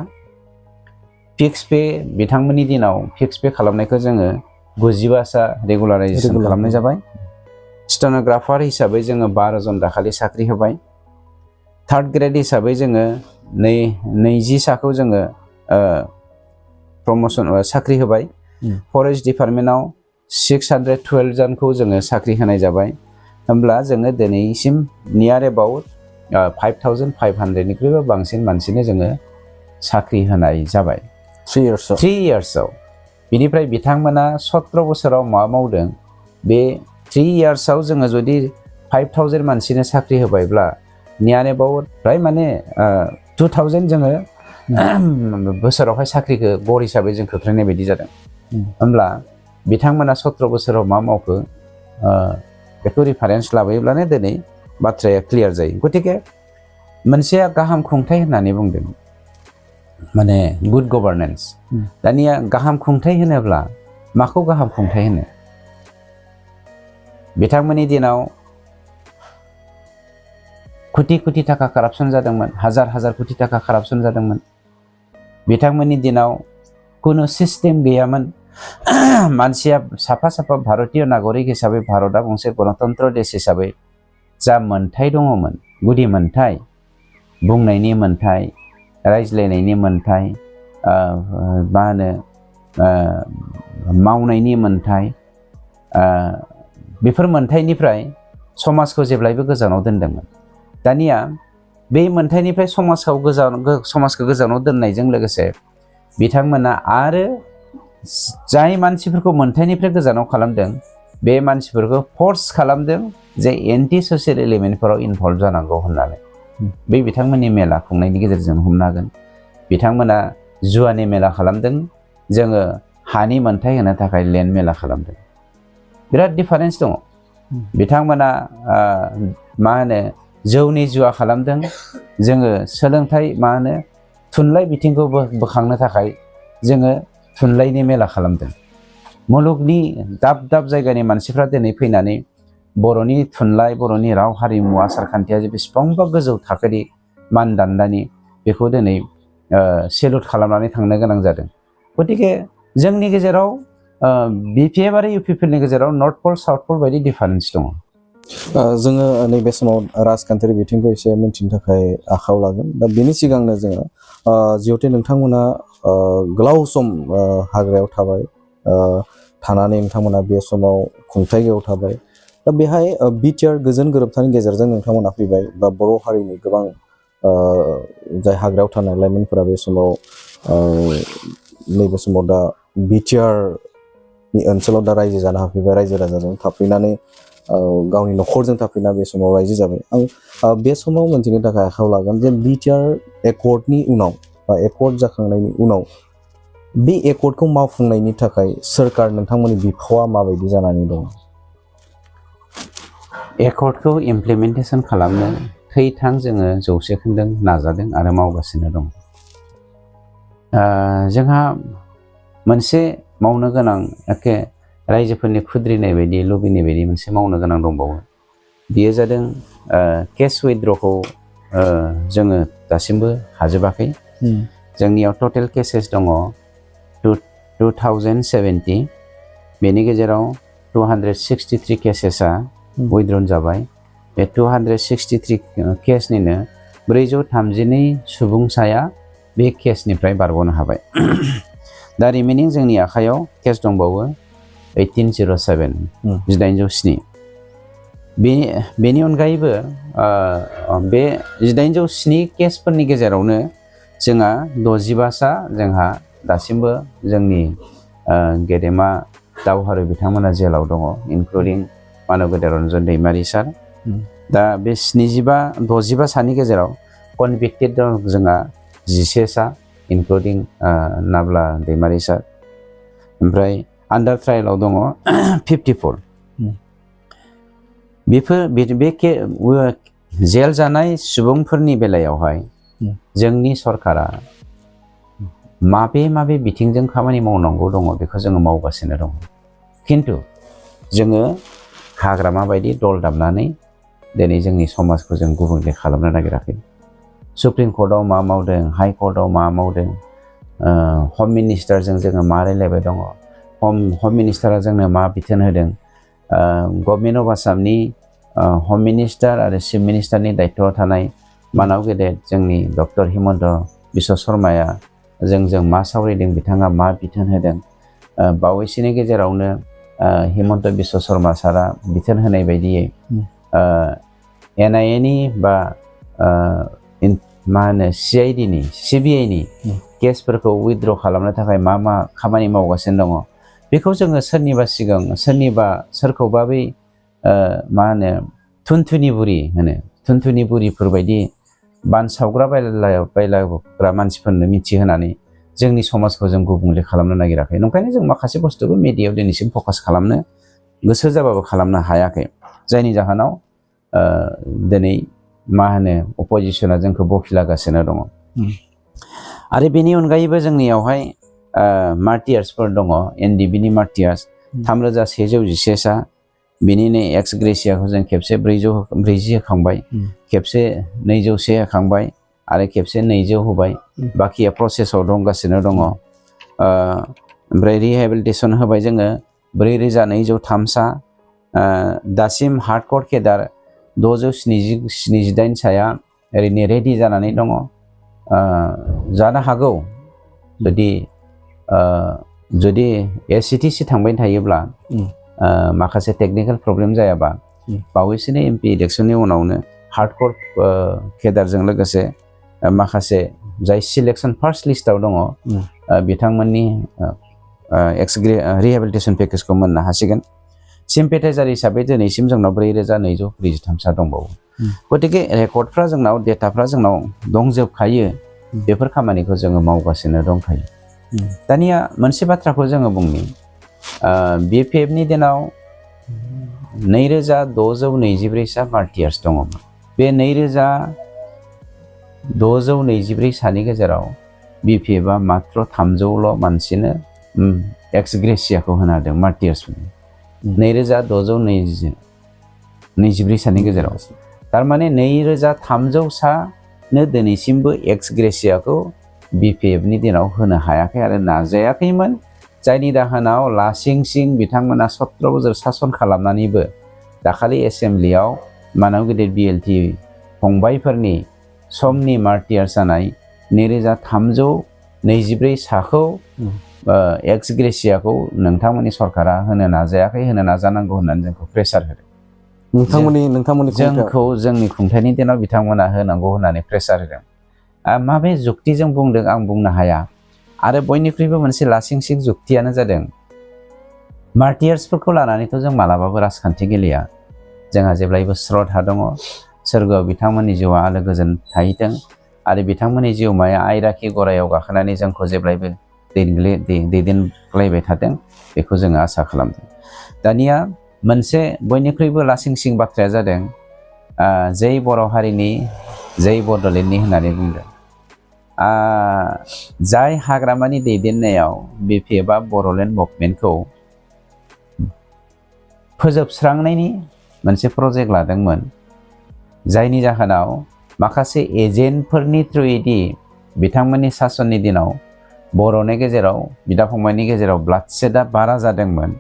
Speaker 1: फिक्स पे बिथांमोननि दिनाव फिक्स पे खालामनायखौ जोङो 95 रेगुलाराइजेसन खालामनाय जाबाय स्टेनोग्राफार हिसाबै जोङो 12 जन दाखालि साख्रि होबाय थार्ड ग्रेड हिसाबै जोङो 20 जोङो प्रमोशन साख्रि होबाय फरेस्ट डिपार्टमेन्टआव 612 जनखौ जोङो साख्रि होनाय जाबाय होमब्ला जोङो दिनैसिम नियार एबाउट 5500निख्रुइबो बांसिन मानसिनो जोङो साख्रि होनाय जाबाय 3 इयार्सआव बिनिफ्राय बिथांमोना 17 बोसोराव मा मावदों बे 3 इयार्सआव जोङो जुदि 5000 मानसिनो साख्रि होबायब्ला नियार एबाउट प्राय माने 2000 जोङो बोसोरावहाय साख्रिखौ गर हिसाबै जों खोख्लैनाय बायदि जादों होमब्ला बिथांमोना 17 बोसोराव मा मावखो बेखौ रिफारेन्स लाबोयोब्लानो दिनै बाथ्राया क्लियार जायो गतिके मोनसे गाहाम खुंथाय होननानै बुंदों माने गुड गभर्नेन्स दानिया गाहाम खुंथाय होनोब्ला माखौ गाहाम खुंथाय होनो बिथांमोननि दिनाव कोटि कोटि थाखा कारापसन जादोंमोन, हाजार हाजार कोटि थाखा कारापसन जादोंमोन। बिथांमोननि दिनाव कुनु सिस्टेम गैयामोन। मानसिया साफा साफा भारतीय नागरिक हिसाबै भारतआ गंसे गणतन्त्र देश हिसाबै जा मोनथाय दङमोन, गुदि मोनथाय, बुंनायनि मोनथाय, रायज्लायनायनि मोनथाय, मा होनो मावनायनि मोनथाय, बेफोर मोनथायनिफ्राय समाजखौ जेब्लायबो गोजानाव दोनदोंमोन। दानिया बे मोनथायनिफ्राय समाजखौ गोजानाव दोननायजों लोगोसे बिथांमोना आरो जाय मानसिफोरखौ मोनथायनिफ्राय गोजानाव खालामदों बे मानसिफोरखौ फर्स खालामदों जे एन्टि ससियेल एलिमेन्टफोराव इनभल्भ जानांगौ होननानै। बे बिथांमोननि मेला खुंनायनि गेजेरजों हमनो हागोन। बिथांमोना जुवानि मेला खालामदों, जोङो हानि मोनथाय होनो थाखाय लेन्ड मेला खालामदों। बिराद डिफारेन्स दङ। बिथांमोना मा होनो जौनि जुवा खालामदों, जोङो सोलोंथाइ मा होनो थुनलाइ बिथिंखौ बोखांनो थाखाय जोङो थुनलाइनि मेला खालामदों। मुलुगनि दाब दाब जायगानि मानसिफ्रा दिनै फैनानै बर'नि थुनलाइ, बर'नि राव हारिमु आसारखान्थिया जे बेसेबांबा गोजौ थाखोनि मानदान्दानि, बेखौ दिनै सेलुट खालामनानै थांनो गोनां जादों। गतिके जोंनि गेजेराव BPF आरो UPPL नि गेजेराव नर्थ पल साउथ पल बायदि डिफारेन्स दङ।
Speaker 2: जोङो नैबे समाव राजखान्थियारि बिथिंखौ एसे मिन्थिनो थाखाय आखायाव लागोन। दा बेनि सिगांनो जोङो जिहेथु नोंथांमोना गोलाव सम हाग्रायाव थाबाय, थानानै नोंथांमोना बे समाव खुंथाइयाव थाबाय। दा बेहाय बिटिआर गोजोन गोरोबथानि गेजेरजों नोंथांमोना फैबाय, बा बर' हारिनि गोबां जाय हाग्रायाव थानाय लाइमोनफोरा बे समाव नैबे समाव दा बिटिआरनि ओनसोलाव दा रायजो जानो हाफैबाय, रायजो राजाजों थाफैनानै गावनि न'खरजों थाफैना बे समाव रायजो जाबाय। आं बे समाव मोनथिनो थाखाय आखायाव लागोन जे बिटिआर एकर्डनि उनाव बा एकर्ड जाखांनायनि उनाव बे एकर्डखौ मावफुंनायनि थाखाय सोरखार नोंथांमोननि बिफावा माबायदि जानानै दं?
Speaker 1: एकर्डखौ इमप्लिमेन्टेसन खालामनो थैथां जोङो 100% नाजादों आरो मावगासिनो दं। जोंहा मोनसे मावनो गोनां एखे रायजोफोरनि खुद्रिनाय बायदि लुबैनाय बायदि मोनसे मावनो गोनां दंबावो। बेयो जादों केस उइथड्रखौ जोङो दासिमबो हाजोबाखै। जोंनियाव टटेल केसेस दङ 2070। बेनि गेजेराव 263 केसेसआ उइथड्रन जाबाय। बे 263 केसनिनो 432 सुबुंसाया बे केसनिफ्राय बारग'नो हाबाय। दा रिमेनिं जोंनि आखायाव केस दंबावो 1807 1807। बेनि अनगायैबो बे 1807 केसफोरनि गेजेरावनो जोंहा 65सा जोंहा दासिमबो जोंनि गेदेमा दावहारु बिथांमोना जेलाव दङ, इनक्लुडिं मानगोदार रन्जन दैमारि सार। दा बे 65 सानि गेजेराव कनभिक्टेड दं जोंहा 11 सा, इनक्लुडिं नाब्ला दैमारि सार। ओमफ्राय आन्डार ट्रायेलाव दङ 54। बेफोर बे जेल जानाय सुबुंफोरनि बेलायावहाय जोंनि सरकारा माबे बिथिंजों खामानि मावनांगौ दङ बेखौ जोङो मावगासिनो दङ। खिन्थु जोङो हाग्रामा बायदि दल दामनानै दिनै जोंनि समाजखौ जों गुबुंले खालामनो नागिराखै। सुप्रिम कर्टआव मा मावदों, हाइ कर्टआव मा मावदों, हम मिनिस्टारजों जोङो मा रायलायबाय दङ, हम मिनिस्टारा जोंनो मा बिथोन होदों, गभर्नमेन्ट अफ आसामनि हम मिनिस्टार आरो चिफ मिनिस्टारनि दायित्वआव थानाय मानाव गेदेर जोंनि डक्टर हिमन्त बिश्व शर्माया जोंजों मा सावरायदों, बिथाङा मा बिथोन होदों। बावैसोनि गेजेरावनो हिमन्त बिश्व शर्मा सारा बिथोन होनाय बायदियै NIA नि बा मा होनो CID नि CBI नि केसफोरखौ उइथड्र खालामनो थाखाय मा खामानि मावगासिनो दङ बेखौ जोङो सोरनिबा सिगां सोरखौबा बै मा होनो थुनथुनि बुरिफोर बायदि बानसावग्रा बायलाग्रा मानसिफोरनो मिथिहोनानै जोंनि समाजखौ जों गुबुंले खालामनो नागिराखै। नंखायनो जों माखासे बुस्थुखौ मिडियायाव दिनैसिम फकास खालामनो गोसो जाबाबो खालामनो हायाखै, जायनि जाहोनाव दिनै मा होनो अपोजिसना जोंखौ बखिलागासिनो दङ। आरो बेनि अनगायैबो जोंनियावहाय मार्टियार्सफोर दङ, NDB नि मार्टियार्स 3111 सा, बिनिनो एक्स ग्रेसियाखौ जों खेबसे 440 होखांबाय खेबसे 200 होखांबाय आरो खेबसे 200 होबाय बाखिया प्रसेसआव दंगासिनो दङ ओमफ्राय रिहेबिलिटेसन होबाय जोङो 4203 दासिम हार्डकर केडार 678 साया ओरैनो रेडि जानानै दङ जानो हागौ जुदि एसिटिसि थांबाय थायोब्ला माखासे टेक्निकल प्रब्लेम जायाबा बावैसोनि एमपि इलेक्शननि उनावनो हार्डकर केडारजों लोगोसे माखासे जाय सिलेक्शन फार्स्ट लिस्टआव दङ बिथांमोननि रिहेबिलिटेसन पेकेजखौ मोननो हासिगोन सिम्पेटाइजार हिसाबै दिनैसिम जोंनाव 4243 सा दंबावो गतिके रेकर्डफ्रा जोंनाव डेटाफ्रा जोंनाव दंजोबखायो बेफोर खामानिखौ जोङो मावगासिनो दंखायो दानिया मोनसे बाथ्राखौ जोङो बुंनि BPF नि दिनाव 2624 सा मार्टियार्स दङमोन बे 2624 सानि गेजेराव BPF आ मात्र 300ल' मानसिनो एक्स ग्रेसियाखौ होनो हादों मार्टियार्सफोरनि 2624 सानि गेजेराव थारमाने 2300 सानो दिनैसिमबो एक्स ग्रेसियाखौ BPF नि दिनाव होनो हायाखै आरो नाजायाखैमोन जायनि जाहोनाव लासिं सिं बिथांमोना 17 बोसोर सासन खालामनानैबो दाखालि एसेम्ब्लियाव मानव गिदिर BLT फंबायफोरनि समनि मार्टियार जानाय 2324 साखौ एक्स ग्रेसियाखौ नोंथांमोननि सरकारा होनो नाजायाखै होनो नाजानांगौ होननानै जोंखौ प्रेसार होदों
Speaker 2: नोंथांमोननि
Speaker 1: जोंखौ जोंनि खुंथायनि दिनाव बिथांमोना होनांगौ होननानै प्रेसार होदों माबे जुक्तिजों बुंदों आं बुंनो हाया आरो बयनिख्रुइबो मोनसे लासिंसिं जुक्तियानो जादों मार्टियार्सफोरखौ लानानैथ' जों मालाबाबो राजखान्थि गेलेया जोंहा जेब्लायबो श्रद्धा दङ सोरगोआव बिथांमोननि जिउआ आलो गोजोन थाहैथों आरो बिथांमोननि जिउमाया आयराखि गरायाव गाखोनानै जोंखौ जेब्लायबो दैदेनलायबाय थादों बेखौ जोङो आसा खालामदों दानिया मोनसे बयनिख्रुइबो लासिंसिं बाथ्राया जादों जै बर' हारिनि जै बड'लेण्डनि होननानै बुंदों जाय हाग्रामानि दैदेननायाव BPF आ बर'लेण्ड मुभमेन्टखौ फोजोबस्रांनायनि मोनसे प्रजेक्ट लादोंमोन जायनि जाहोनाव माखासे एजेन्टफोरनि थ्रुयैदि बिथांमोननि सासननि दिनाव बर'नि गेजेराव बिदा फंबायनि गेजेराव ब्लाडसेडआ बारा जादोंमोन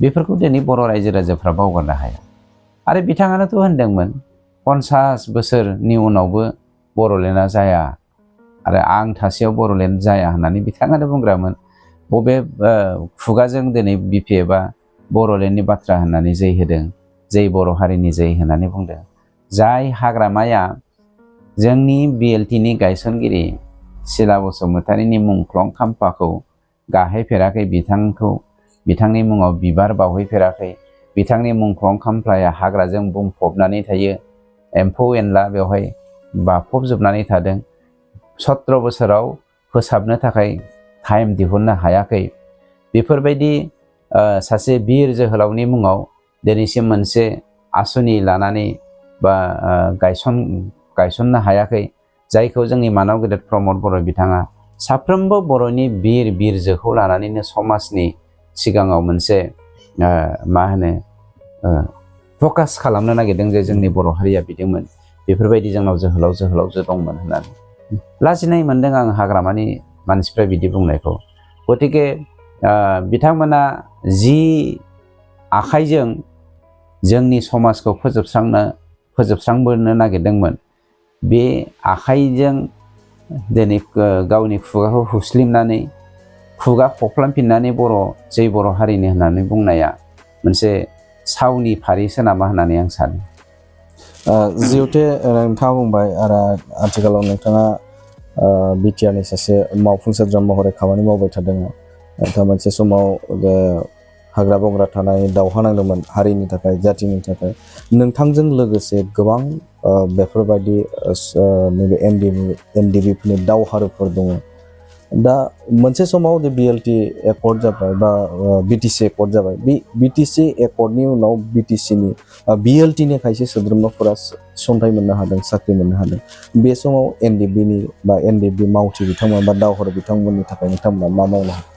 Speaker 1: बेफोरखौ दिनै बर' रायजो राजाफ्रा बावगारनो हाया आरो बिथाङानोथ' होनदोंमोन 50 बोसोरनि उनावबो बर'लेण्डआ जाया आरो आं थासेयाव बर'लेण्ड जाया होननानै बिथाङानो बुंग्रामोन बबे खुगाजों दिनै BPF आ बर'लेण्डनि बाथ्रा होननानै जै होदों जै बर' हारिनि जै होननानै बुंदों जाय हाग्रामाया जोंनि BLTनि गायसनगिरि सिला बसुमतारीनि मुंख्लं खाम्फाखौ गाहैफेराखै बिथांनि मुङाव बिबार बावहैफेराखै बिथांनि मुंख्लं खाम्फाया हाग्राजों बुंफबनानै थायो एम्फौ एनला बेवहाय बाफबजोबनानै थादों 17 बोसोराव फोसाबनो थाखाय टाइम दिहुननो हायाखै बेफोरबायदि सासे बिर जोहोलावनि मुङाव दिनैसिम मोनसे आसुनि लानानै बा गायसननो हायाखै जायखौ जोंनि मानव गेदेर प्रमद बर' बिथाङा साफ्रोमबो बर'नि बिरजोखौ लानानैनो समाजनि सिगाङाव मोनसे फकास खालामनो नागिरदों जे जोंनि बर' हारिया बिदोंमोन बेफोरबायदि जोंनाव जोहोलावजो दंमोन होननानै लाजिनाय मोनदों आं हाग्रामानि मानसिफ्रा बिदि बुंनायखौ गतिके बिथांमोना जि आखाइजों जोंनि समाजखौ फोजोबस्रांबोनो नागिरदोंमोन बे आखाइजों दिनै गावनि खुगाखौ हुस्लिमनानै खुगा खख्लामफिननानै जै बर' हारिनि होननानै बुंनाया मोनसे सावनि फारिसो नामा होननानै आं सानो
Speaker 2: जिहेतु नोंथाङा बुंबाय आरो आथिखालाव नोंथाङा बिटिआरनि सासे मावफुं सोद्रोमा महरै खामानि मावबाय थादों नोंथाङा मोनसे समाव हाग्रा बंग्रा थानाय दावहा नांदोंमोन हारिनि थाखाय जातिनि थाखाय नोंथांजों लोगोसे गोबां बेफोरबायदि नैबे एनडिएफबि दावहारुफोर दङ दा मोनसे समाव जे BLT एकर्ड जाबाय बा BTC एकर्ड जाबाय बे BTC एकर्डनि उनाव BTCनि BLTनि खायसे सोद्रोमाफोरा थिसनथाइ मोननो हादों साख्रि मोननो हादों बे समाव NDFBनि बा NDFB मावथि बिथांमोन बा दावहारु बिथांमोननि थाखाय नोंथांमोना मा मावनो हादों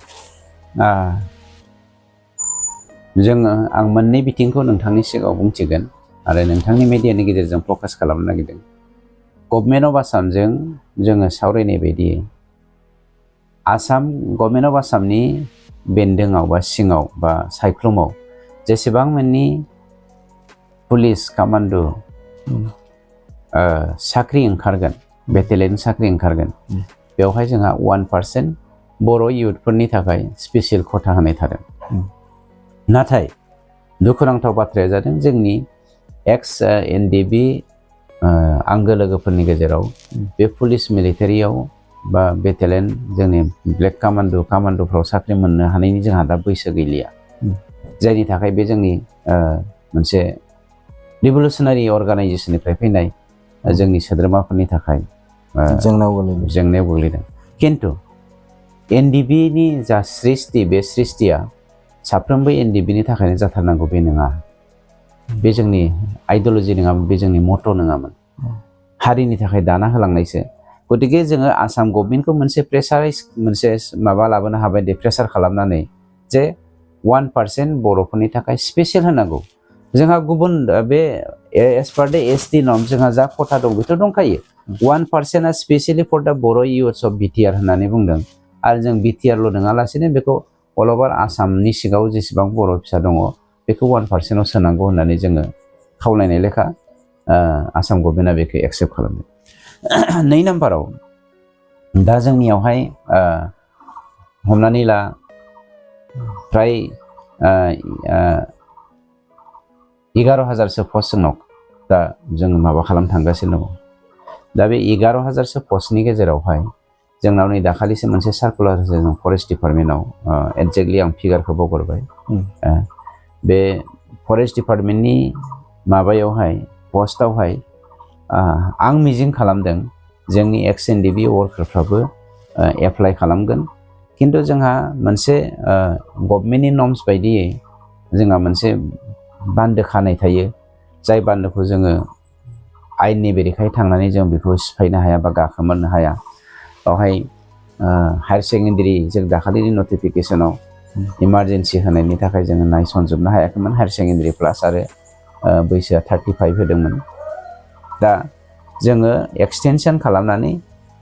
Speaker 1: जोङो आं मोननै बिथिंखौ नोंथांनि सिगाङाव बुंथिगोन आरो नोंथांनि मिडियानि गेजेरजों फकास खालामनो नागिरदों। गभर्नमेन्ट अफ आसामजों जोङो सावरायनाय बायदि गभर्नमेन्ट अफ आसामनि बेन्दोङाव बा सिङाव बा सायख्लुमाव जेसेबां मानि पुलिस कामान्ड' साख्रि ओंखारगोन, बेटेलियन साख्रि ओंखारगोन, बेवहाय जोंहा 1% बर' इयुथफोरनि थाखाय स्पेसियेल खथा होनाय थादों। नाथाय दुखुनांथाव बाथ्राया जादों जोंनि एक्स एनडिएफबि आंगो लोगोफोरनि गेजेराव बे पुलिस मिलिटारियाव बा बेटेलियन जोंनि ब्लेक कामान्ड'फ्राव साख्रि मोननो हानायनि जोंहा दा बैसो गैलिया, जायनि थाखाय बे जोंनि मोनसे रिभलिउसनारि अर्गानाइजेसननिफ्राय फैनाय जोंनि सोद्रोमाफोरनि थाखाय जेंनायाव गोग्लैदों। खिन्थु एनडिएफबिनि जा सृष्टि, बे सृष्टिया साफ्रोमबो एनडिएफबिनि थाखायनो जाथारनांगौ बे नङा। बे जोंनि आइडिय'लजि नङामोन, बे जोंनि मट' नङामोन, हारिनि थाखाय दाना होलांनायसो। गतिके जोङो आसाम गभर्नमेन्टखौ मोनसे माबा लाबोनो हाबाय दे, प्रेसार खालामनानै जे 1% बर'फोरनि थाखाय स्पेसियेल होनांगौ। जोंहा गुबुन बे एस पार दे एसटि नर्म जोंहा जा खथा दं बेथ' दंखायो। 1%आ स्पेसियेलि फर दा बर' इयुथ्स अफ बिटिआर होननानै बुंदों आरो जों बिटिआरल' नङालासिनो बेखौ अल अभार आसामनि सिङाव जेसेबां बर' फिसा दङ बेखौ 1%आव सोनांगौ होननानै जोङो खावलायनाय लेखा आसाम गभर्नमेन्टआ बेखौ एक्सेप्ट खालामदों। 2 नाम्बाराव दा जोंनियावहाय हमनानै ला फ्राय 11,000सो पस्ट जोंनाव दा जों माबा खालामनो थांगासिनो दङ। दा बे 11,000सो पस्टनि गेजेरावहाय जोंनाव नै दाखालिसो मोनसे सार्कुलार होदों जों फरेस्ट डिपार्टमेन्टआव, एक्जेक्टलि आं फिगारखौ बावगारबाय। बे फरेस्ट डिपार्टमेन्टनि माबायावहाय पस्टआवहाय आं मिजिं खालामदों जोंनि एक्स एनडिएफबि वर्कारफ्राबो एप्लाइ खालामगोन। खिन्थु जोंहा मोनसे गभर्नमेन्टनि नर्म्स बायदियै जोंहा मोनसे बान्दो खानाय थायो, जाय बान्दोखौ जोङो आयेननि बेरेखायै थांनानै जों बेखौ सिफायनो हाया बा गाखोमोरनो हाया। बेवहाय हायार सेकेन्डारि जों दाखालिनि नटिफिकेसनाव इमारजेन्सि होनायनि थाखाय जोङो नायसनजोबनो हायाखैमोन। हायार सेकेन्डारि प्लास आरो बैसोआ 35 होदोंमोन। दा जोङो एक्सटेनसन खालामनानै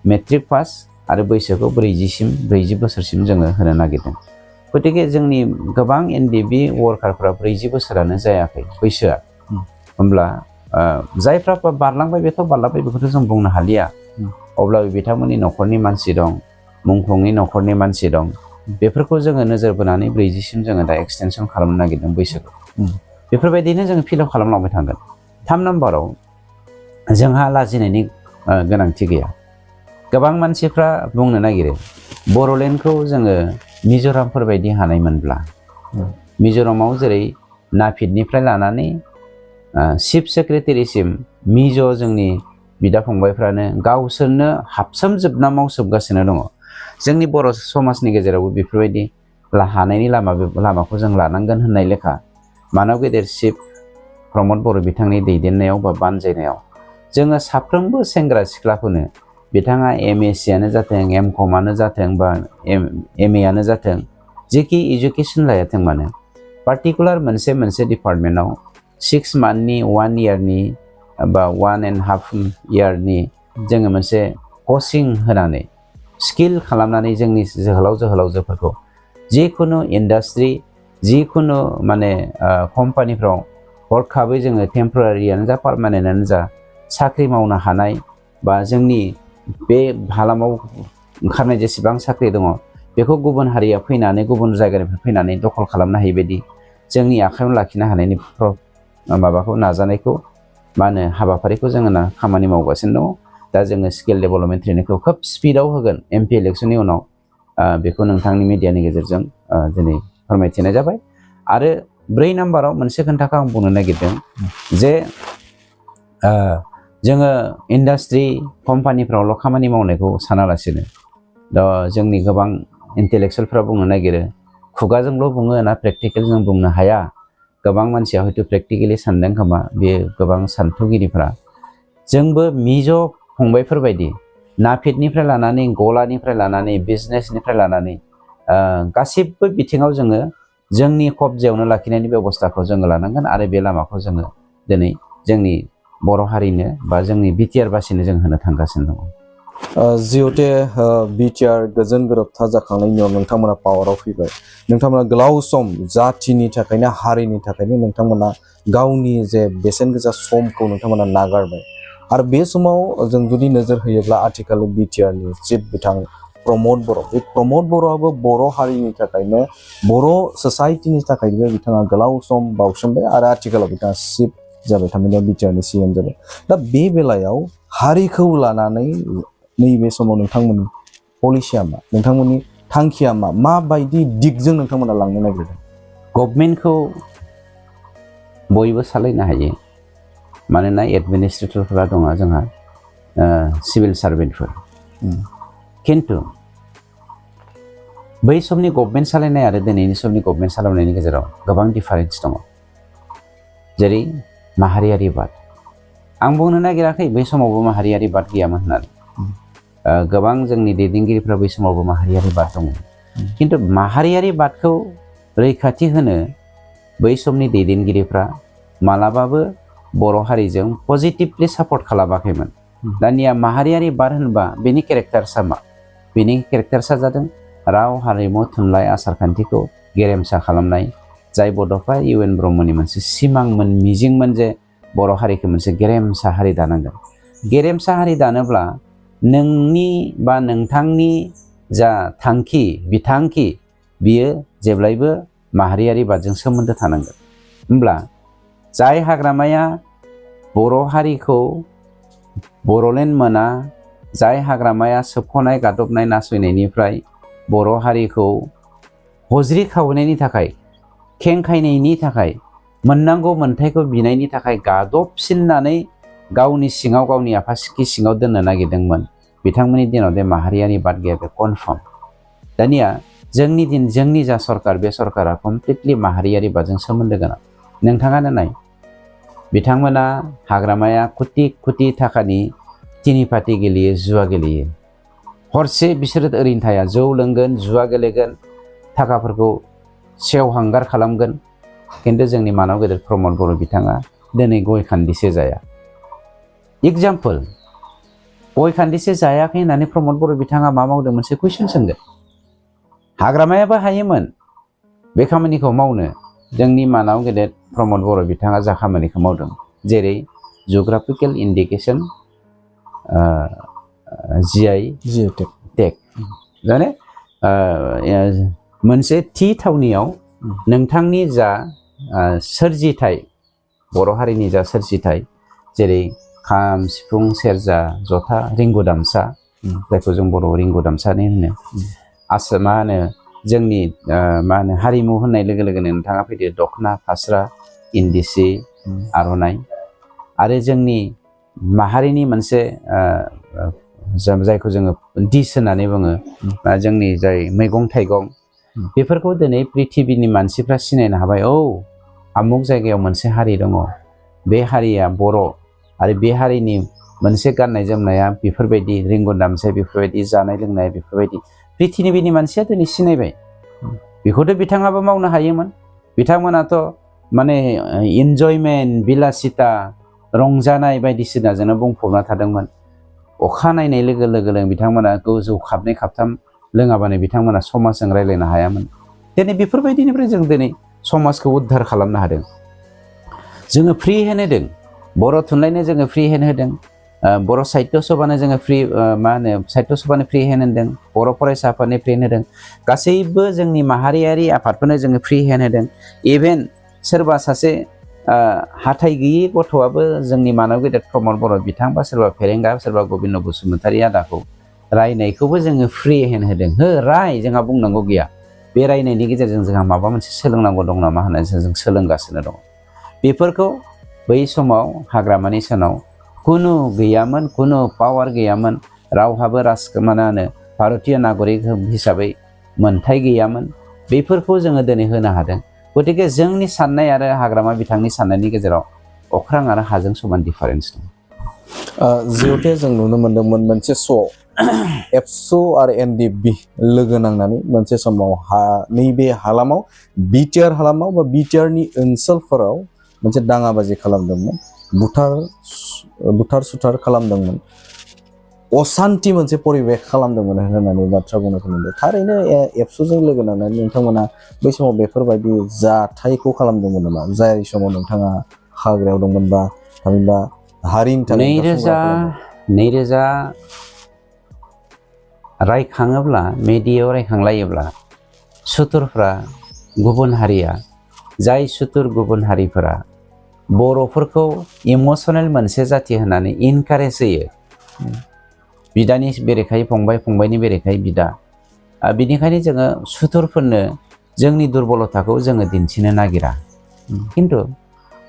Speaker 1: मेट्रिक पास आरो बैसोखौ 40 बोसोरसिम जोङो होनो नागिरदों। गतिके जोंनि गोबां एनडिएफबि वर्कारफ्रा 40 बोसोरानो जायाखै बैसोआ। होमब्ला जायफ्रा बारलांबाय बेथ' बारलांबाय, बेखौथ' जों बुंनो हालिया। अब्लाबो बिथांमोननि न'खरनि मानसि दं, मुंख्लंनि न'खरनि मानसि दं, बेफोरखौ जोङो नोजोर बोनानै 40सिम जोङो दा एक्सटेनसन खालामनो नागिरदों बैसोखौ। बेफोरबायदिनो जोङो फिलआप खालामलांबाय थांगोन। 3 नाम्बाराव जोंहा लाजिनायनि गोनांथि गैया। गोबां मानसिफ्रा बुंनो नागिरो बर'लेण्डखौ जोङो मिज'रामफोर बायदि हानायमोनब्ला, मिज'रामाव जेरै नाफिदनिफ्राय लानानै चिफ सेक्रेटारिसिम मिज' जोंनि बिदा फंबायफ्रानो गावसोरनो हाबसोमजोबना मावसोमगासिनो दङ। जोंनि बर' समाजनि गेजेरावबो बेफोरबायदि हानायनि लामाखौ जों लानांगोन होननाय लेखा मानब गेदेर चिफ प्रमद बर' बिथांनि दैदेननायाव बा बानजायनायाव जोङो साफ्रोमबो सेंग्रा सिख्लाखौनो, बिथाङा MSc आनो जाथों, MCOM आनो जाथों बा MA आनो जाथों, जेखि एजुकेसन लायाथों मानो, पार्टिकुलार मोनसे डिपार्टमेन्टआव 6 मान्थनि 1 इयारनि बा 1.5 इयारनि जोङो मोनसे कचिं होनानै स्किल खालामनानै जोंनि जोहोलावजोफोरखौ जिखुनु इन्डास्ट्रि, जिखुनु माने कम्पानिफ्राव हरखाबै जोङो टेम्परारियानो जा पार्मानेन्टआनो जा साख्रि मावनो हानाय, बा जोंनि बे हालामाव ओंखारनाय जेसेबां साख्रि दङ बेखौ गुबुन हारिया फैनानै, गुबुन जायगानिफ्राय फैनानै दखल खालामनो हायि बायदि जोंनि आखायाव लाखिनो हानायनि माबाखौ नाजानायखौ हाबाफारिखौ जोङो खामानि मावगासिनो दङ। दा जोङो स्किल डेभेलपमेन्ट ट्रेनिंखौ खोब स्पिडआव होगोन MP इलेक्सननि उनाव, बेखौ नोंथांनि मिडियानि गेजेरजों दिनै फोरमायथिनाय जाबाय। आरो 4 नाम्बाराव मोनसे खोथाखौ आं बुंनो नागिरदों जे जोङो इन्डास्ट्रि कम्पानिफ्रावल' खामानि मावनायखौ सानालासिनो दा जोंनि गोबां इन्टेलेक्सुयेलफ्रा बुंनो नागिरो खुगाजोंल' बुङो ना प्रेक्टिकेल जों बुंनो हाया। गोबां मानसिया हयथ' प्रेक्टिकेलि सानदों खोमा, बे गोबां सान्थौगिरिफ्रा। जोंबो मिज' फंबायफोरबायदि नाफिदनिफ्राय लानानै, गलानिफ्राय लानानै, बिजनेसनिफ्राय लानानै गासिबो बिथिङाव जोङो जोंनि कब्जायावनो लाखिनायनि बेबस्थाखौ जोङो लानांगोन आरो बे लामाखौ जोङो दिनै जोंनि बर' हारिनो बा जोंनि बिटिआर बासिनो जों होनो थांगासिनो दङ।
Speaker 2: जिहेते बिटिआर गोजोन गोरोबथा जाखांनायनि उनाव नोंथांमोना पावाराव फैबाय, नोंथांमोना गोलाव सम जाथिनि थाखायनो हारिनि थाखायनो नोंथांमोना गावनि जे बेसेन गोसा समखौ नोंथांमोना नागारबाय आरो बे समाव जों जुदि नोजोर होयोब्ला आथिखालनि बिटिआरनि चिफ बिथां प्रमद बर', बे प्रमद बर'आबो बर' हारिनि थाखायनो बर' ससाइटिनि थाखायनो बिथाङा गोलाव सम बावसोमबाय आरो आथिखालाव बिथाङा चिफ जाबाय, थारमाने बिटिआरनि CM जाबाय। दा बे बेलायाव हारिखौ लानानै नैबे समाव नोंथांमोननि पलिसिया मा, नोंथांमोननि थांखिया मा, माबायदि दिगजों नोंथांमोना लांनो नागिरदों?
Speaker 1: गभर्नमेन्टखौ बयबो सालायनो हायो, मानोना एडमिनिस्ट्रेटरफोरा दङ जोंहा सिभिल सार्भेन्टफोर। खिन्थु बै समनि गभर्नमेन्ट सालायनाय आरो दिनैनि समनि गभर्नमेन्ट सालायनायनि गेजेराव गोबां डिफारेन्स दङ। जेरै माहारियारि बाद, आं बुंनो नागिराखै बै समावबो माहारियारि बाद गैयामोन होननानै। गोबां जोंनि दैदेनगिरिफ्रा बै समावबो माहारियारि बाद दङ। खिन्थु माहारियारि बादखौ रैखाथि होनो बै समनि दैदेनगिरिफ्रा मालाबाबो बर' हारिजों पजिटिभलि सापर्ट खालामाखैमोन। दानिया माहारियारि बाद होनबा बेनि केरेक्टार्सआ मा? बेनि केरेक्टार्सआ जादों राव हारिमु थुनलाइ आसारखान्थिखौ गेरेमसा खालामनाय, जाय बड'फा UN ब्रह्मनि मोनसे सिमांमोन, मिजिंमोन जे बर' हारिखौ मोनसे गेरेमसा हारि दानांगोन। गेरेमसा हारि दानोब्ला नोंनि बा नोंथांनि जा थांखि बिथांखि बियो जेब्लायबो माहारियारि बादजों सोमोन्दो थानांगोन। होमब्ला जाय हाग्रामाया बर' हारिखौ बर'लेण्ड मोना, जाय हाग्रामाया सोबख'नाय गादबनाय नासयनायनिफ्राय बर' हारिखौ हज्रि खावनायनि थाखाय, खेंखायनायनि थाखाय, मोननांगौ मोन्थायखौ बिनायनि थाखाय गादबसिननानै गावनि सिङाव, गावनि आफासिखि सिङाव दोननो नागिरदोंमोन, बिथांमोननि दिनाव बे माहारियारि बाद गैया, बे कनफार्म। दानिया जोंनि जा सरकार, बे सरकारा कमप्लिटलि माहारियारि बादजों सोमोन्दो गोनां। नोंथाङानो नाय, बिथांमोना हाग्रामाया कोटि कोटि थाखानि तिनि पार्टि गेलेयो, जुवा गेलेयो। हरसे बिसोरो ओरैनो थाया, जौ लोंगोन, जुवा गेलेगोन, थाखाफोरखौ सेवहांगार खालामगोन। खिन्थु जोंनि मानाव गेदेर प्रमद बर' बिथाङा दिनै गय खान्दिसे जाया। एग्जाम्पल, गय खान्दिसे जायाखै होननानै प्रमद बर' बिथाङा मा मावदों मोनसे कुइसन सोंगोन। हाग्रामायाबो हायोमोन बे खामानिखौ मावनो, जोंनि मानाव गेदेर प्रमद बर' बिथाङा जा खामानिखौ मावदों, जेरै जिअग्राफिकेल इन्डिकेसन GI टेग, माने मोनसे थि थावनियाव नोंथांनि जा सोरजिथाय, बर' हारिनि जा सोरजिथाय, जेरै खाम, सिफुं, सेरजा, जथा, रिंगु दामसा, जायखौ जों बर' रिंगु दामसानि होनो, मा होनो जोंनि मा होनो हारिमु होननाय लोगो लोगोनो नोंथाङा फैदो दख'ना, फास्रा, इन्दि सि, आर'नाइ, आरो जोंनि माहारिनि मोनसे जायखौ जोङो डिस होननानै बुङो, जोंनि जाय मैगं थाइगं, बेफोरखौ दिनै पृथिबिनि मानसिफ्रा सिनायनो हाबाय। औ, आमुक जायगायाव मोनसे हारि दङ, बे हारिया बर', आरो बे हारिनि मोनसे गाननाय जोमनाया बेफोरबायदि, रिंगु दामसाया बेफोरबायदि, जानाय लोंनाया बेफोरबायदि, पृथिबिनि मानसिया दिनै सिनायबाय। बेखौथ' बिथाङाबो मावनो हायोमोन। बिथांमोनाथ' माने इन्जयमेन्ट, बिलासिता, रंजानाय बायदिसिनाजोंनो बुंफबना थादोंमोन। अखा नायनाय लोगो लोगोनो बिथांमोना जौ खाबनै खाबथाम लोङाबानो बिथांमोना समाजजों रायज्लायनो हायामोन। दिनै बेफोरबायदिनिफ्राय जों दिनै समाजखौ उद्धार खालामनो हादों। जोङो फ्रि हेन्ड होदों, बर' थुनलाइनो जोङो फ्रि हेन्ड होदों, बर' साहित्य सभानो जोङो फ्रि मा होनो साहित्य सभानो फ्रि हेन्ड होदों, बर' फरायसा आफादनो फ्रि हेन्ड होदों, गासैबो जोंनि माहारियारि आफादफोरनो जोङो फ्रि हेन्ड होदों। इभेन सोरबा सासे हाथाइ गैयि गथ'आबो जोंनि मानाव गेदेर प्रमद बर' बिथां बा सोरबा फेरेंगा, सोरबा गबिन्द बसुमतारी आदाखौ रायनायखौबो जोङो फ्रि हेन्ड होदों। हो राय, जोंहा बुंनांगौ गैया। बे रायनायनि गेजेरजों जोंहा माबा मोनसे सोलोंनांगौ दं नामा होननानै जों सोलोंगासिनो दं। बेफोरखौ बै समाव हाग्रामानि सानाव कुनु गैयामोन, कुनु पावार गैयामोन, रावहाबो राजकुमारानो भारतीय नागरिक हिसाबै मोनथाय गैयामोन। बेफोरखौ जोङो दिनै होनो हादों। गतिके जोंनि साननाय आरो हाग्रामा बिथांनि साननायनि गेजेराव अख्रां आरो हाजों समान डिफारेन्स दं।
Speaker 2: जिहेतु जों नुनो मोन्दोंमोन मोनसे श'आव एबसु आरो एनडिएफबि लोगो नांनानै मोनसे समाव नैबे हालामाव बिटिआर हालामाव बा बिटिआरनि ओनसोलफोराव मोनसे दाङाबाजि खालामदोंमोन, बुथार सुथार खालामदोंमोन, असान्ति मोनसे परिबेख खालामदोंमोन होननानै बाथ्रा बुंनायखौ नुदों। थारैनो एबसुजों लोगो नांनानै नोंथांमोना बै समाव बेफोरबायदि जाथायखौ खालामदोंमोन नामा? जाय समाव नोंथाङा हाग्रायाव दंमोन बा थामहिनबा हारिनि थाखाय
Speaker 1: 2000 रायखाङोब्ला मेडियायाव रायखांलायोब्ला सुथुरफ्रा गुबुन हारिया जाय सुथुर गुबुन हारिफोरा बर'फोरखौ इमोसनेल मोनसे जाति होननानै इनकारेज होयो, बिदानि बेरेखायै फंबाय, फंबायनि बेरेखायै बिदा, बिनिखायनो जोङो सुथुरफोरनो जोंनि दुरबलताखौ जोङो दिन्थिनो नागिरा। खिन्थु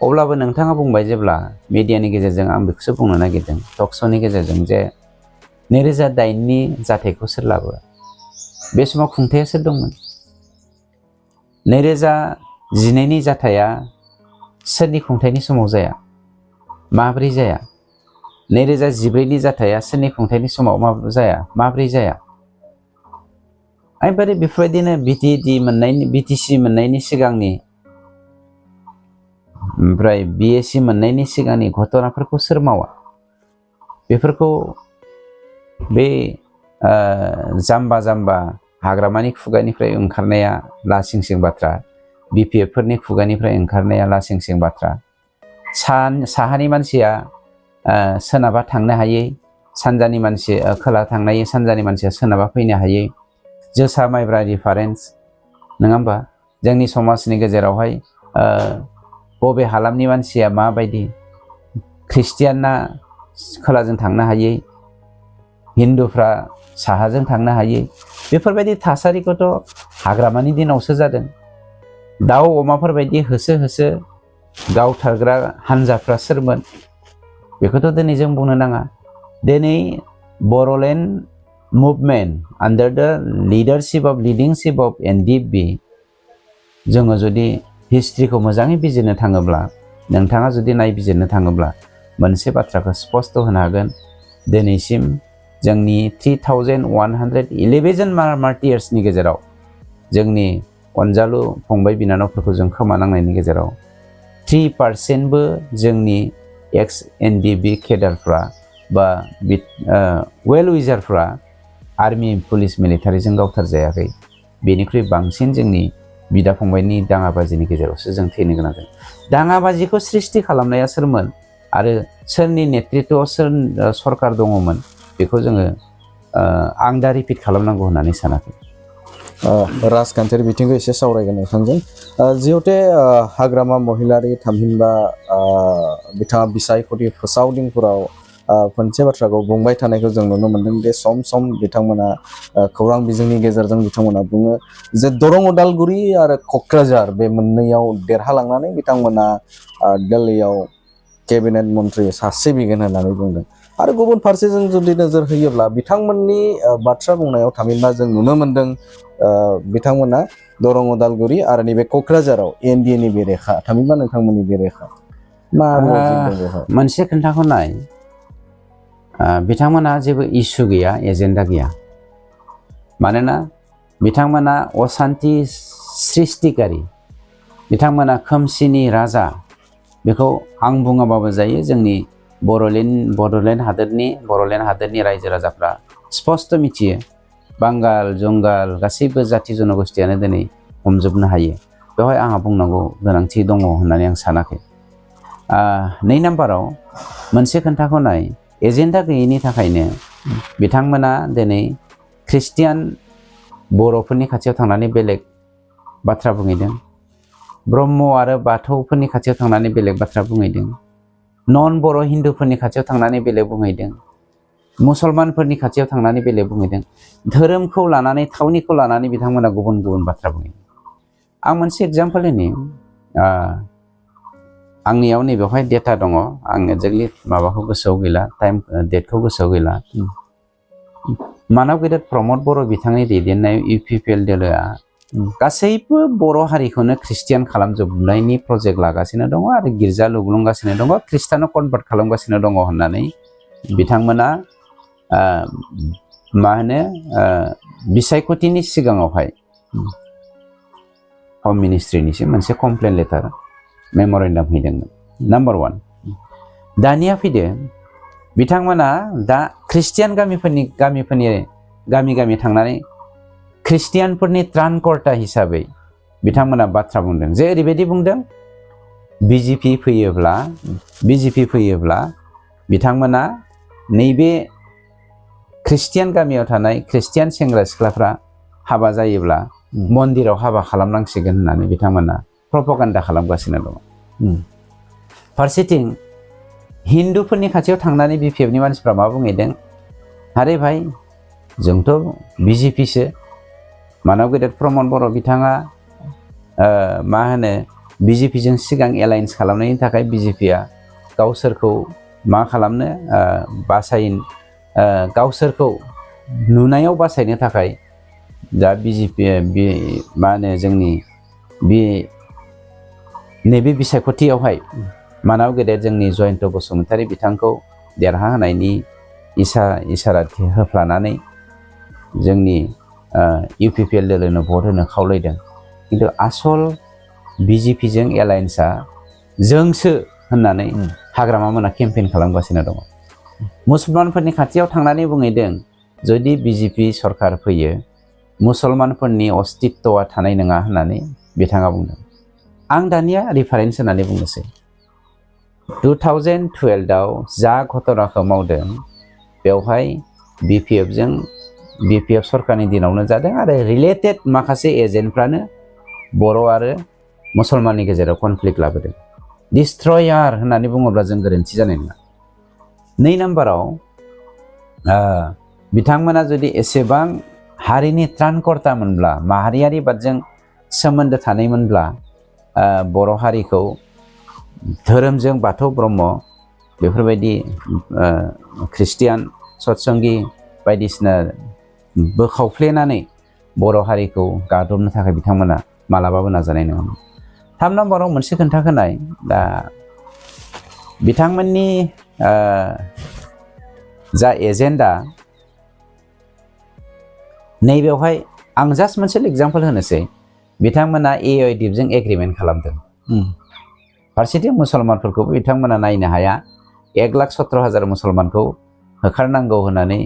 Speaker 1: अब्लाबो नोंथाङा बुंबाय जेब्ला मिडियानि गेजेरजों आं बेखौसो बुंनो नागिरदों टकश'नि गेजेरजों जे 2008नि जाथायखौ सोर लाबोआ? बे समाव खुंथाया सोर दंमोन? 2012नि जाथाया सोरनि खुंथायनि समाव जाया? माब्रै जाया? 2014नि जाथाया सोरनि खुंथायनि समाव जाया? माब्रै जाया? आरो बेफोरबायदिनो बिटिसि मोननायनि सिगांनि ओमफ्राय बिएसि मोननायनि सिगांनि घटनाफोरखौ सोर मावा? बेफोरखौ बे जाम्बा जाम्बा हाग्रामानि खुगानिफ्राय ओंखारनाया लासिंसिं बाथ्रा, बिपिएफ फोरनि खुगानिफ्राय ओंखारनाया लासिंसिं बाथ्रा, साहानि मानसिया सोनाबा थांनो हायै, सानजानि मानसि खोला थांनो हायै, सानजानि मानसिया सोनाबा फैनो हायै, जोसा माइब्रा डिफारेन्स, नङा होमबा? जोंनि समाजनि गेजेरावहाय बबे हालामनि मानसिया माबायदि, ख्रिस्टियाना खोलाजों थांनो हायै, हिन्दुफ्रा साहाजों थांनो हायै, बेफोरबायदि थासारिखौथ' हाग्रामानि दिनावसो जादों। दाउ अमाफोरबायदि होसो होसो गावथारग्रा हान्जाफ्रा सोरमोन? बेखौथ' दिनै जों बुंनो नाङा। दिनै बर'लेण्ड मुभमेन्ट आन्डार द लिडिंशिप अफ एनडिएफबि, जोङो जुदि हिस्ट्रिखौ मोजाङै बिजिरनो थाङोब्ला, नोंथाङा जुदि नायबिजिरनो थाङोब्ला मोनसे बाथ्राखौ स्पष्ट होनो हागोन। दिनैसिम जोंनि 3111 जन मार्टियार्सनि गेजेराव जोंनि अनजालु फंबाय बिनानावफोरखौ जों खोमानांनायनि गेजेराव 3%बो जोंनि एक्स एनडिएफबि केडारफ्रा बा वेल विजारफ्रा आर्मि पुलिस मिलिटारिजों गावथारजायाखै। बेनिख्रुइ बांसिन जोंनि बिदा फंबायनि दाङाबाजिनि गेजेरावसो जों थैनो गोनां जादों। दाङाबाजिखौ सृष्टि खालामनाया सोरमोन आरो सोरनि नेतृत्वआव सोर सरकार दङमोन, बेखौ जोङो आं दा रिपिट खालामनांगौ होननानै सानाखै।
Speaker 2: राजखान्थियारि बिथिंखौ एसे सावरायगोन नोंथांजों। जिहेतु हाग्रामा महिलारि थामहिनबा बिथाङा बिसायख'थि फोसावदिंफोराव मोनसे बाथ्राखौ बुंबाय थानायखौ जों नुनो मोन्दों दि सम सम बिथांमोना खौरां बिजोंनि गेजेरजों बिथांमोना बुङो जे दरं उदालगुरि आरो क'क्राझार बे मोननैयाव देरहालांनानै बिथांमोना दिल्लीयाव केबिनेट मन्त्रि सासे बिगोन होननानै बुंदों। आरो गुबुन फारसेजों जुदि नोजोर होयोब्ला बिथांमोननि बाथ्रा बुंनायाव थामहिनबा जों नुनो मोन्दों बिथांमोना दरं उदालगुरि आरो नैबे क'क्राझाराव एनडिएनि बेरेखा, थामहिनबा नोंथांमोननि बेरेखा। मा लजिक दं बेवहाय?
Speaker 1: मोनसे खोन्थाखौ नाय, बिथांमोना जेबो इसु गैया, एजेन्डा गैया। मानोना बिथांमोना असान्ति सृष्टिकारि, बिथांमोना खोमसिनि राजा। बेखौ आं बुङाबाबो जायो। जोंनि बड'लेण्ड हादोरनि रायजो राजाफ्रा स्पष्ट मिथियो। बांगाल जुंगाल गासैबो जाथि जनगोष्ठियानो दिनै हमजोबनो हायो। बेवहाय आंहा बुंनांगौ गोनांथि दङ होननानै आं सानाखै। 2 नाम्बाराव मोनसे खोन्थाखौ नाय, एजेन्डा गैयैनि थाखायनो बिथांमोना दिनै ख्रिस्टियान बर'फोरनि खाथियाव थांनानै बेलेग बाथ्रा बुंहैदों, ब्रह्म आरो बाथौफोरनि खाथियाव थांनानै बेलेग बाथ्रा बुंहैदों, नन बर' हिन्दुफोरनि खाथियाव थांनानै बेलेग बुंहैदों, मुसलमानफोरनि खाथियाव थांनानै बेलेग बुंहैदों। धोरोमखौ लानानै, थावनिखौ लानानै बिथांमोना गुबुन गुबुन बाथ्रा बुंहैदों। आं मोनसे एग्जाम्पल होनि, आंनियाव नैबेवहाय डेटा दङ, आं एक्जेक्टलि माबाखौ गोसोआव गैला, डेटखौ गोसोआव गैला। मानब गेदेर प्रमद बर' बिथांनि दैदेननाय UPPL दोलोआ गासैबो बर' हारिखौनो ख्रिस्टियान खालामजोबनायनि प्रजेक्ट लागासिनो दङ आरो गिर्जा लुग्लुंगासिनो दङ, ख्रिस्टानाव कनभार्ट खालामगासिनो दङ होननानै बिथांमोना मा होनो बिसायख'थिनि सिगाङावहाय हम मिनिस्ट्रिनिसिम मोनसे कमप्लेन लेटार मेम'रेन्डाम हैदोंमोन नाम्बार 1 दानिया फैदो बिथांमोना दा ख्रिस्टियान गामि थांनानै ख्रिस्टियानफोरनि त्रानकर्ता हिसाबै बिथांमोना बाथ्रा बुंदों जे ओरैबायदि बुंदों बिजेपि फैयोब्ला बिथांमोना नैबे ख्रिस्टियान गामियाव थानाय ख्रिस्टियान सेंग्रा सिख्लाफ्रा हाबा जायोब्ला मन्दिराव हाबा खालामनांसिगोन होननानै बिथांमोना प्रपगान्डा खालामगासिनो दङ फारसेथिं हिन्दुफोरनि खाथियाव थांनानै बिपिएफनि मानसिफ्रा मा बुंहैदों आरे भाई जोंथ' बिजेपिसो मानब गेदेर प्रमद बर' बिथाङा मा होनो बिजेपिजों सिगां एलायन्स खालामनायनि थाखाय बिजेपिया गावसोरखौ मा खालामनो गावसोरखौ नुनायाव बासायनो थाखाय दा बिजेपि मा होनो जोंनि नैबे बिसायख'थियावहाय मानब गेदेर जोंनि जयन्त बसुमतारी बिथांखौ देरहाहोनायनि इसारा होफ्लानानै जोंनि UPPL दोलोनो भट होनो खावलायदों किन्तु आसल बिजेपिजों एलायन्सआ जोंसो होननानै हाग्रामा मोना केम्पेइन खालामगासिनो दङ मुसलमानफोरनि खाथियाव थांनानै बुंहैदों जुदि बिजेपि सरकार फैयो मुसलमानफोरनि अस्तित्वआ थानाय नङा होननानै बिथाङा बुंदों आं दानिया रिफारेन्स होननानै बुंनोसै 2012 आव जा घटनाखौ मावदों बेवहाय BPF सरकारनि दिनावनो जादों आरो रिलेटेड माखासे एजेन्टफ्रानो बर' आरो मुसलमाननि गेजेराव कनफ्लिक्ट लाबोदों डिस्ट्रयार होननानै बुङोब्ला जों गोरोन्थि जानाय नङा 2 नाम्बाराव बिथांमोना जुदि एसेबां हारिनि त्रानकर्तामोनब्ला माहारियारि बादजों सोमोन्दो थानायमोनब्ला बर' हारिखौ धोरोमजों बाथौ ब्रह्म बेफोरबायदि ख्रिस्टियान सत्संगि बायदिसिना बोखावफ्लेनानै बर' हारिखौ गादबनो थाखाय बिथांमोना मालाबाबो नाजानाय नङामोन 3 नाम्बाराव मोनसे खोन्थाखोनाय दा बिथांमोननि जा एजेन्डा नैबेवहाय आं जास्ट मोनसे एग्जाम्पल होनोसै बिथांमोना AIDFजों एग्रिमेन्ट खालामदों फारसेथिं मुसलमानफोरखौबो बिथांमोना नायनो हाया 1,17,000 मुसलमानखौ होखारनांगौ होननानै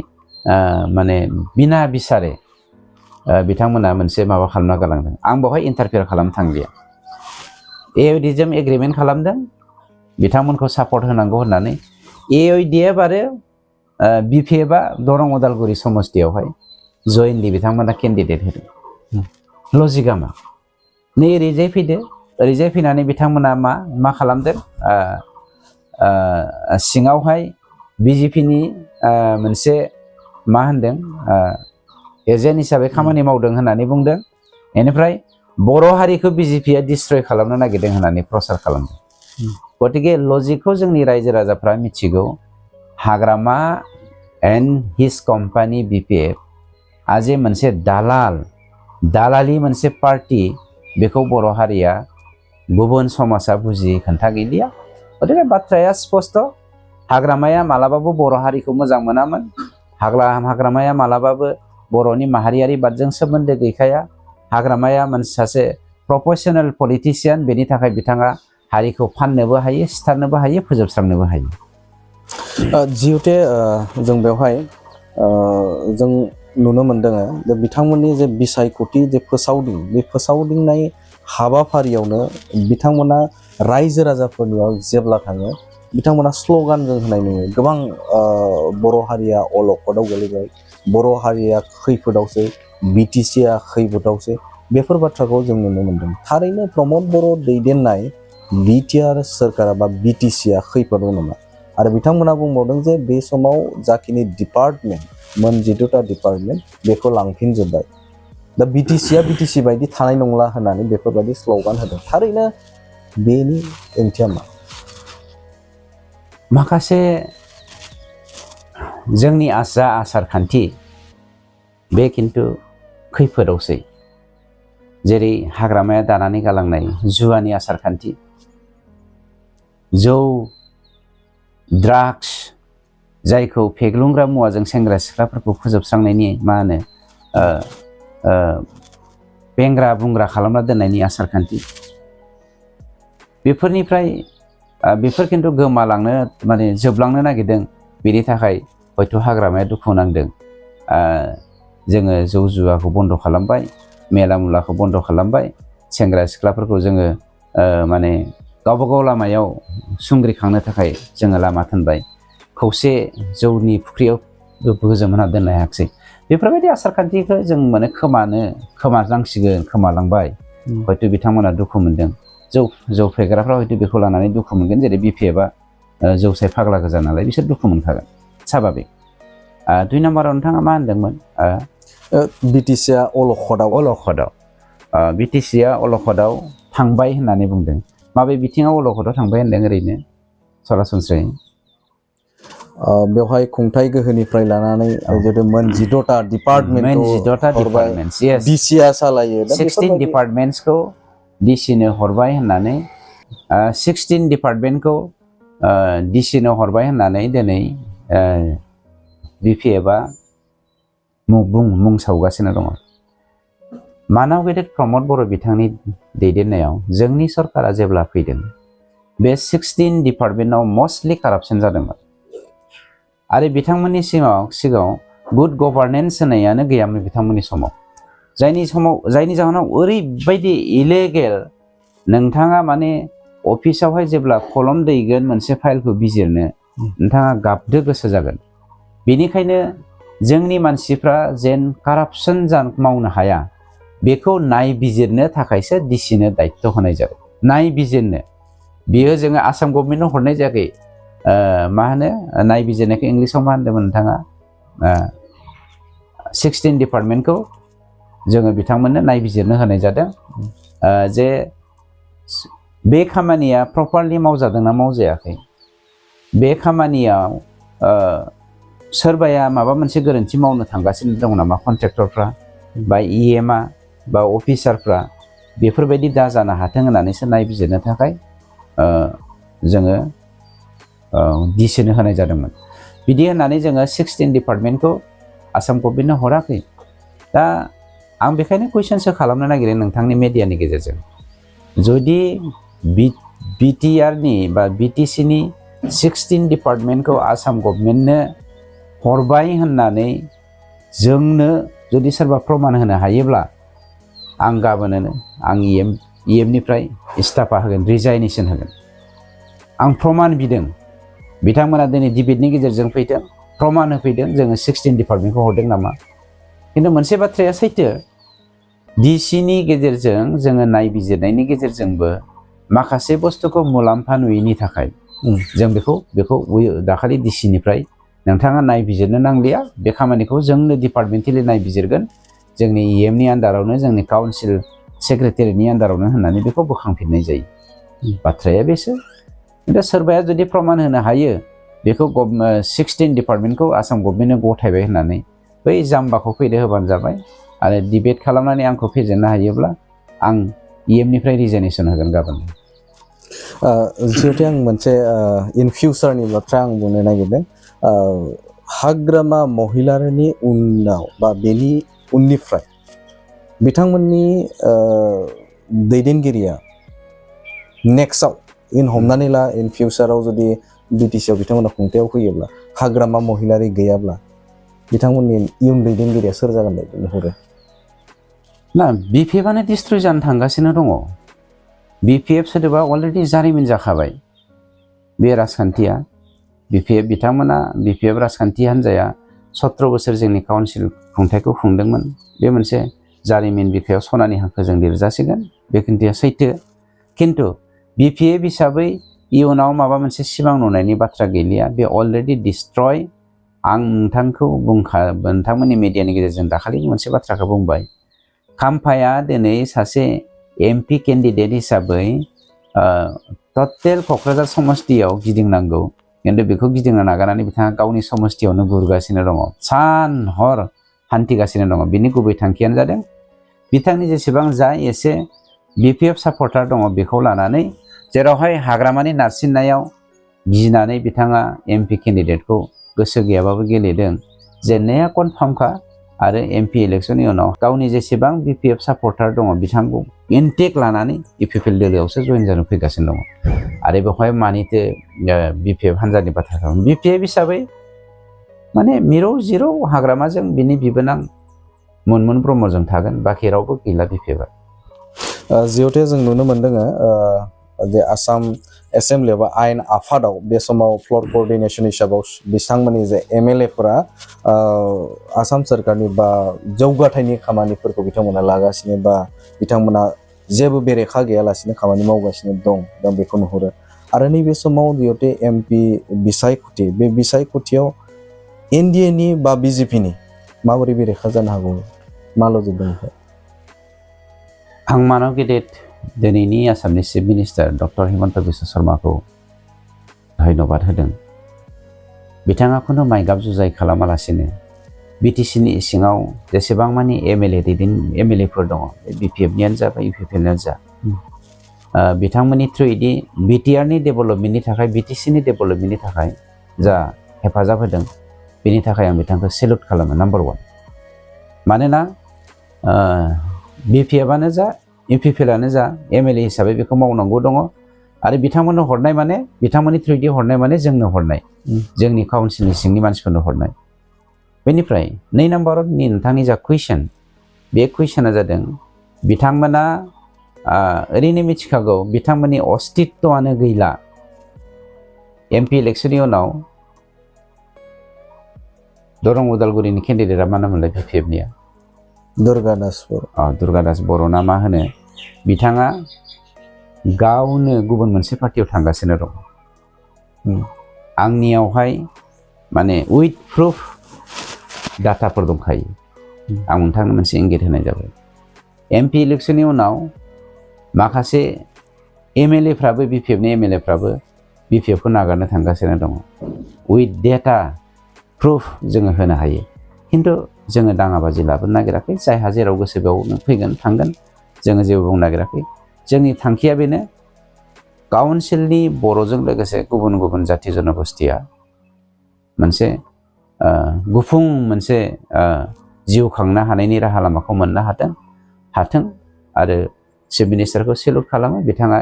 Speaker 1: माने बिना बिसारे बिथांमोना मोनसे माबा खालामना गालांदों आं बेवहाय इन्टारफेयार खालामनो थांलिया AIDFजों एग्रिमेन्ट खालामदों बिथांमोनखौ सापर्ट होनांगौ होननानै AIDF आरो BPFआ दरं उदालगुरि समस्तियावहाय जयेनलि बिथांमोना केन्डिडेट होदों लजिकआ मा नै ओरैजाय फैदो ओरैजाय फैनानै बिथांमोना मा खालामदों सिङावहाय बिजेपिनि मोनसे मा होनदों एजेन्ट हिसाबै खामानि मावदों होननानै बुंदों बेनिफ्राय बर' हारिखौ बिजेपिया डिस्ट्रय खालामनो नागिरदों होननानै प्रचार खालामदों गतिके लजिकखौ जोंनि रायजो राजाफ्रा मिथिगौ हाग्रामा एन्ड हिज कम्पानि BPF आजे मोनसे दालालि मोनसे पार्टी बेखौ बर' हारिया गुबुन समाजा बुजि खोन्था गैलिया गतिके बाथ्राया स्पष्ट हाग्रामाया मालाबाबो बर' हारिखौ मोजां मोनामोन हाग्रामाया मालाबाबो बर'नि माहारियारि बादजों सोमोन्दो गैखाया हाग्रामाया मोनसे सासे प्रफेशनेल पलिटिशियान बेनि थाखाय बिथाङा हारिखौ फाननोबो हायो सिथारनोबो हायो फोजोबस्रांनोबो हायो
Speaker 2: जिहेतु जों बेवहाय जों नुनो मोनदों जे बिथांमोननि जे बिसायख'थि जे फोसावदिं बे फोसावदिंनाय हाबाफारियावनो बिथांमोना रायजो राजाफोरनियाव जेब्ला थाङो बिथांमोना स्ल'गानजों होनाय नुयो गोबां बर' हारिया अलखदाव गोलैबाय बर' हारिया खैफोदावसो BTCआ खैफोदावसो बेफोर बाथ्राखौ जों नुनो मोनदों थारैनो प्रमद बर' दैदेननाय BTR सोरखारा बा BTCआ खैफोदाव नामा आरो बिथांमोना बुंबावदों जे बे समाव जाखिनि डिपार्टमेन्ट मोन 7टा डिपार्टमेन्ट बेखौ लांफिनजोब्बाय दा BTCआ BTC बायदि थानाय नंला होननानै बेफोरबायदि स्ल'गान होदों थारैनो बेनि ओंथिया मा
Speaker 1: माखासे जोंनि आसार खान्थि बे खिन्थु खैफोदावसै जेरै हाग्रामाया दानानै गालांनाय जुवानि आसार खान्थि जौ ड्राग्स जायखौ फेग्लुंग्रा मुवाजों सेंग्रा सिख्लाफोरखौ फोजोबस्रांनायनि मा होनो बेंग्रा बुंग्रा खालामना दोननायनि आसार खान्थि बेफोरनिफ्राय बेफोर खिन्थु गोमालांनो माने जोबलांनो नागिरदों बेनि थाखाय हयथ' हाग्रामाया दुखु नांदों जोङो जौ जुवाखौ बन्द' खालामबाय मेला मुलाखौ बन्द' खालामबाय सेंग्रा सिख्लाफोरखौ जोङो माने गावबा गाव लामायाव सुंग्रिखांनो थाखाय जोङो लामा थोनबाय खौसे जौनि फुख्रियाव गोजोमहोना दोननो हायाखिसै बेफोरबायदि आसार खान्थिखौ जों माने खोमानांसिगोन खोमालांबाय हयथ' बिथांमोना दुखु मोनदों जौ फेग्राफ्रा हयथ' बेखौ लानानै दुखु मोनगोन जेरै BPFआ जौसाय फाग्ला गोजा नालाय बिसोर दुखु मोनखागोन साभाबिक 2 नाम्बाराव नोंथाङा मा होनदोंमोन
Speaker 2: BTCआ अलखदाव
Speaker 1: BTCआ अलखदाव थांबाय होननानै बुंदों माबे बिथिङाव अलखदाव थांबाय होनदों ओरैनो सरासनस्रायै
Speaker 2: बेवहाय खुंथाय गोहोनिफ्राय लानानै जेरै मोन 16टा डिपार्टमेन्ट DCआ सालायो
Speaker 1: 16 डिपार्टमेन्ट्सखौ DCनो हरबाय होननानै 16 डिपार्टमेन्टखौ DCनो हरबाय होननानै दिनै BPFआ मुं सावगासिनो दङ मानाव गेदेर प्रमद बर' बिथांनि दैदेननायाव जोंनि सरकारा जेब्ला फैदों बे 16 डिपार्टमेन्टआव मस्टलि कारापसन जादोंमोन आरो बिथांमोननि सिगाङाव गुड गभार्नेन्स होनायानो गैयामोन बिथांमोननि समाव जायनि जाहोनाव ओरैबायदि इलिगेल नोंथाङा माने अफिसावहाय जेब्ला कलम दैगोन मोनसे फाइलखौ बिजिरनो नोंथाङा गाबदो गोसो जागोन बेनिखायनो जोंनि मानसिफ्रा जेन कारापसन मावनो हाया बेखौ नायबिजिरनो थाखायसो DCनो दायित्व होनाय जाबाय नायबिजिरनो बियो जोङो आसाम गभर्नमेन्टनो हरनाय जायाखै मा होनो नायबिजिरनायखौ इंलिसाव मा होनदोंमोन नोंथाङा 16 डिपार्टमेन्टखौ जोङो बिथांमोननो नायबिजिरनो होनाय जादों जे बे खामानिया प्रपारलि मावजादोंना मावजायाखै बे खामानियाव सोरबाया माबा मोनसे गोरोन्थि मावनो थांगासिनो दङ नामा कन्ट्रेक्टरफ्रा बा EMआ बा अफिसारफ्रा बेफोरबायदि दा जानो हाथों होननानैसो नायबिजिरनो थाखाय जोङो DCनो होनाय जादोंमोन बिदि होननानै जोङो 16 डिपार्टमेन्टखौ आसाम गभर्नमेन्टनो हराखै दा आं बेखायनो कुइसनसो खालामनो नागिरो नोंथांनि मेडियानि गेजेरजों जुदि BTRनि बा BTCनि 16 डिपार्टमेन्टखौ आसाम गभर्नमेन्टनो हरबाय होननानै जोंनो जुदि सोरबा प्रमान होनो हायोब्ला आं गाबोननो आं EMनिफ्राय इस्ताफा होगोन रिजाइनेसन होगोन आं प्रमान बिदों बिथांमोना दिनै डिबेटनि गेजेरजों फैदों प्रमान होफैदों जोङो 16 डिपार्टमेन्टखौ हरदों नामा खिन्थु मोनसे बाथ्राया सैथो DCनि गेजेरजों जोङो नायबिजिरनायनि गेजेरजोंबो माखासे बुस्थुखौ मुलाम्फा नुयैनि थाखाय जों बेखौ दाखालि DCनिफ्राय नोंथाङा नायबिजिरनो नांलिया बे खामानिखौ जोंनो डिपार्टमेन्टेलि नायबिजिरगोन जोंनि EMनि आन्दारावनो जोंनि काउन्सिल सेक्रेटारिनि आन्दारावनो होननानै बेखौ बोखांफिननाय जायो बाथ्राया बेसो खिन्थु सोरबाया जुदि प्रमान होनो हायो बेखौ 16 डिपार्टमेन्टखौ आसाम गभर्नमेन्टनो गथायबाय होननानै बै जाम्बाखौ फैदो होबानो जाबाय आरो डिबेट खालामनानै आंखौ फेजेननो हायोब्ला आं EMनिफ्राय रिजाइनेसन होगोन गाबोन
Speaker 2: जिहेतु आं मोनसे इन फिउचारनि बाथ्रा आं बुंनो नागिरदों हाग्रामा महिलारिनि उनाव बा बेनि उननिफ्राय बिथांमोननि दैदेनगिरिया नेक्स्टआव हमनानै ला इन फिउचाराव जुदि BTCआव बिथांमोना खुंथायाव फैयोब्ला हाग्रामा महिलारि गैयाब्ला बिथांमोननि इयुन दैदेनगिरिया सोर जागोन बायदि नुहुरो
Speaker 1: ना BPFआनो डिस्ट्रय जानो थांगासिनो दङ BPF सोदोबा अलरेडि जारिमिन जाखाबाय बे राजखान्थिया बिथांमोना BPF राजखान्थि हान्जाया 17 बोसोर जोंनि काउन्सिल खुंथायखौ खुंदोंमोन बे मोनसे जारिमिन बिखायाव सनानि हांखोजों लिरजासिगोन बे खोथाया सैथो खिन्थु BPF हिसाबै इयुनाव माबा मोनसे सिमां नुनायनि बाथ्रा गैलिया बे अलरेडि डिस्ट्रय आं नोंथांमोननि मिडियानि गेजेरजों दाखालि मोनसे बाथ्राखौ बुंबाय खाम्फाया दिनै सासे MP केन्डिडेट हिसाबै टटेल क'क्राझार समस्तियाव गिदिंनांगौ खिन्थु बेखौ गिदिंनो नागारनानै बिथाङा गावनि समस्तियावनो गुरगासिनो दङ सान हर हान्थिगासिनो दङ बिनि गुबै थांखियानो जादों बिथांनि जेसेबां जा एसे BPF सापर्टार दङ बेखौ लानानै जेरावहाय हाग्रामानि नारसिननायाव गिनानै बिथाङा MP केन्डिडेटखौ गोसो गैयाबाबो गेलेदों जेननाया कनफार्मखा आरो एमपि इलेक्शननि उनाव गावनि जेसेबां बिपिएफ सापर्टार दङ बिथांखौ इनटेक लानानै इउपिपिएल दोलोआवसो जइन जानो फैगासिनो दङ आरो बेवहाय मानिथो बिपिएफ हान्जानि बाथ्रा खालामो बिपिएफ हिसाबै माने मिरौ जिरौ हाग्रामाजों बिनि बिबोनां मोनमोन ब्रह्मजों थागोन बाखि रावबो गैला बिपिएफआ
Speaker 2: जिहेतु जों नुनो मोनदों जे आसाम एसेम्बलि बा आयेन आफादाव बे समाव फ्लर कोअर्डिनेशन हिसाबाव बिथांमोननि जे एमएलए फोरा आसाम सरकारनि बा जौगाथायनि खामानिफोरखौ बिथांमोना लागासिनो बा बिथांमोना जेबो बेरेखा गैयालासिनो खामानि मावगासिनो दं दा बेखौ नुहुरो आरो नैबे समाव जिहेतु एमपि बिसायख'थि बे बिसायख'थियाव एनडिए नि बा बिजेपिनि माबोरै बेरेखा जानो हागौ मा लजिक दं
Speaker 1: आं मानव गेदेर दिनैनि आसामनि chief minister doctor Himanta Biswa शर्माखौ धन्यबाद होदों बिथाङा खुनु माइगाब जुजाय खालामालासिनो बिटिसिनि सिङाव जेसेबां मानि एमएलएफोर दङ बिपिएफनियानो जा बा इउपिपिएलनियानो जा बिथांमोननि थ्रुयैदि बिटिआरनि डेभेलपमेन्टनि थाखाय बिटिसिनि डेभेलपमेन्टनि थाखाय जा हेफाजाब होदों बेनि थाखाय आं बिथांखौ सेलुट खालामो नाम्बार 1 मानोना बिपिएफआनो जा इउपिपिएलआनो जा एमएलए हिसाबै बेखौ मावनांगौ दङ आरो बिथांमोननो हरनाय माने बिथांमोननि थ्रुयैदि हरनाय माने जोंनो हरनाय जोंनि काउन्सिलनि सिंनि मानसिफोरनो हरनाय बेनिफ्राय 2 नाम्बारनि नोंथांनि जा कुइसन बे कुइसना जादों बिथांमोना ओरैनो मिथिखागौ बिथांमोननि अस्तित्वआनो गैला एमपि इलेक्शननि उनाव दरं उदालगुरिनि केन्डिडेटआ मा नाममोनलाय बिपिएफनिया
Speaker 2: दुर्गा दास
Speaker 1: बर' ना मा होनो बिथाङा गावनो गुबुन मोनसे पार्टियाव थांगासिनो दं आंनियावहाय माने उइथ प्रुफ डाटाफोर दंखायो आं नोंथांनो मोनसे इंगित होनाय जाबाय एमपि इलेक्शननि उनाव माखासे एमएलएफ्राबो बिपिएफनि एमएलएफ्राबो बिपिएफखौ नागारनो थांगासिनो दङ उइथ डेटा प्रुफ जोङो होनो हायो खिन्थु जोङो दाङाबाजि लाबोनो नागिराखै जायहा जेराव गोसो बेयावनो फैगोन थांगोन जोङो जेबो बुंनो नागिराखै जोंनि थांखिया बेनो काउन्सिलनि बर'जों लोगोसे गुबुन गुबुन जाथि जनगोष्ठीया मोनसे गुफुं मोनसे जिउ खांनो हानायनि राहा लामाखौ मोननो हाथों आरो चिफ मिनिस्टारखौ सेलुट खालामो बिथाङा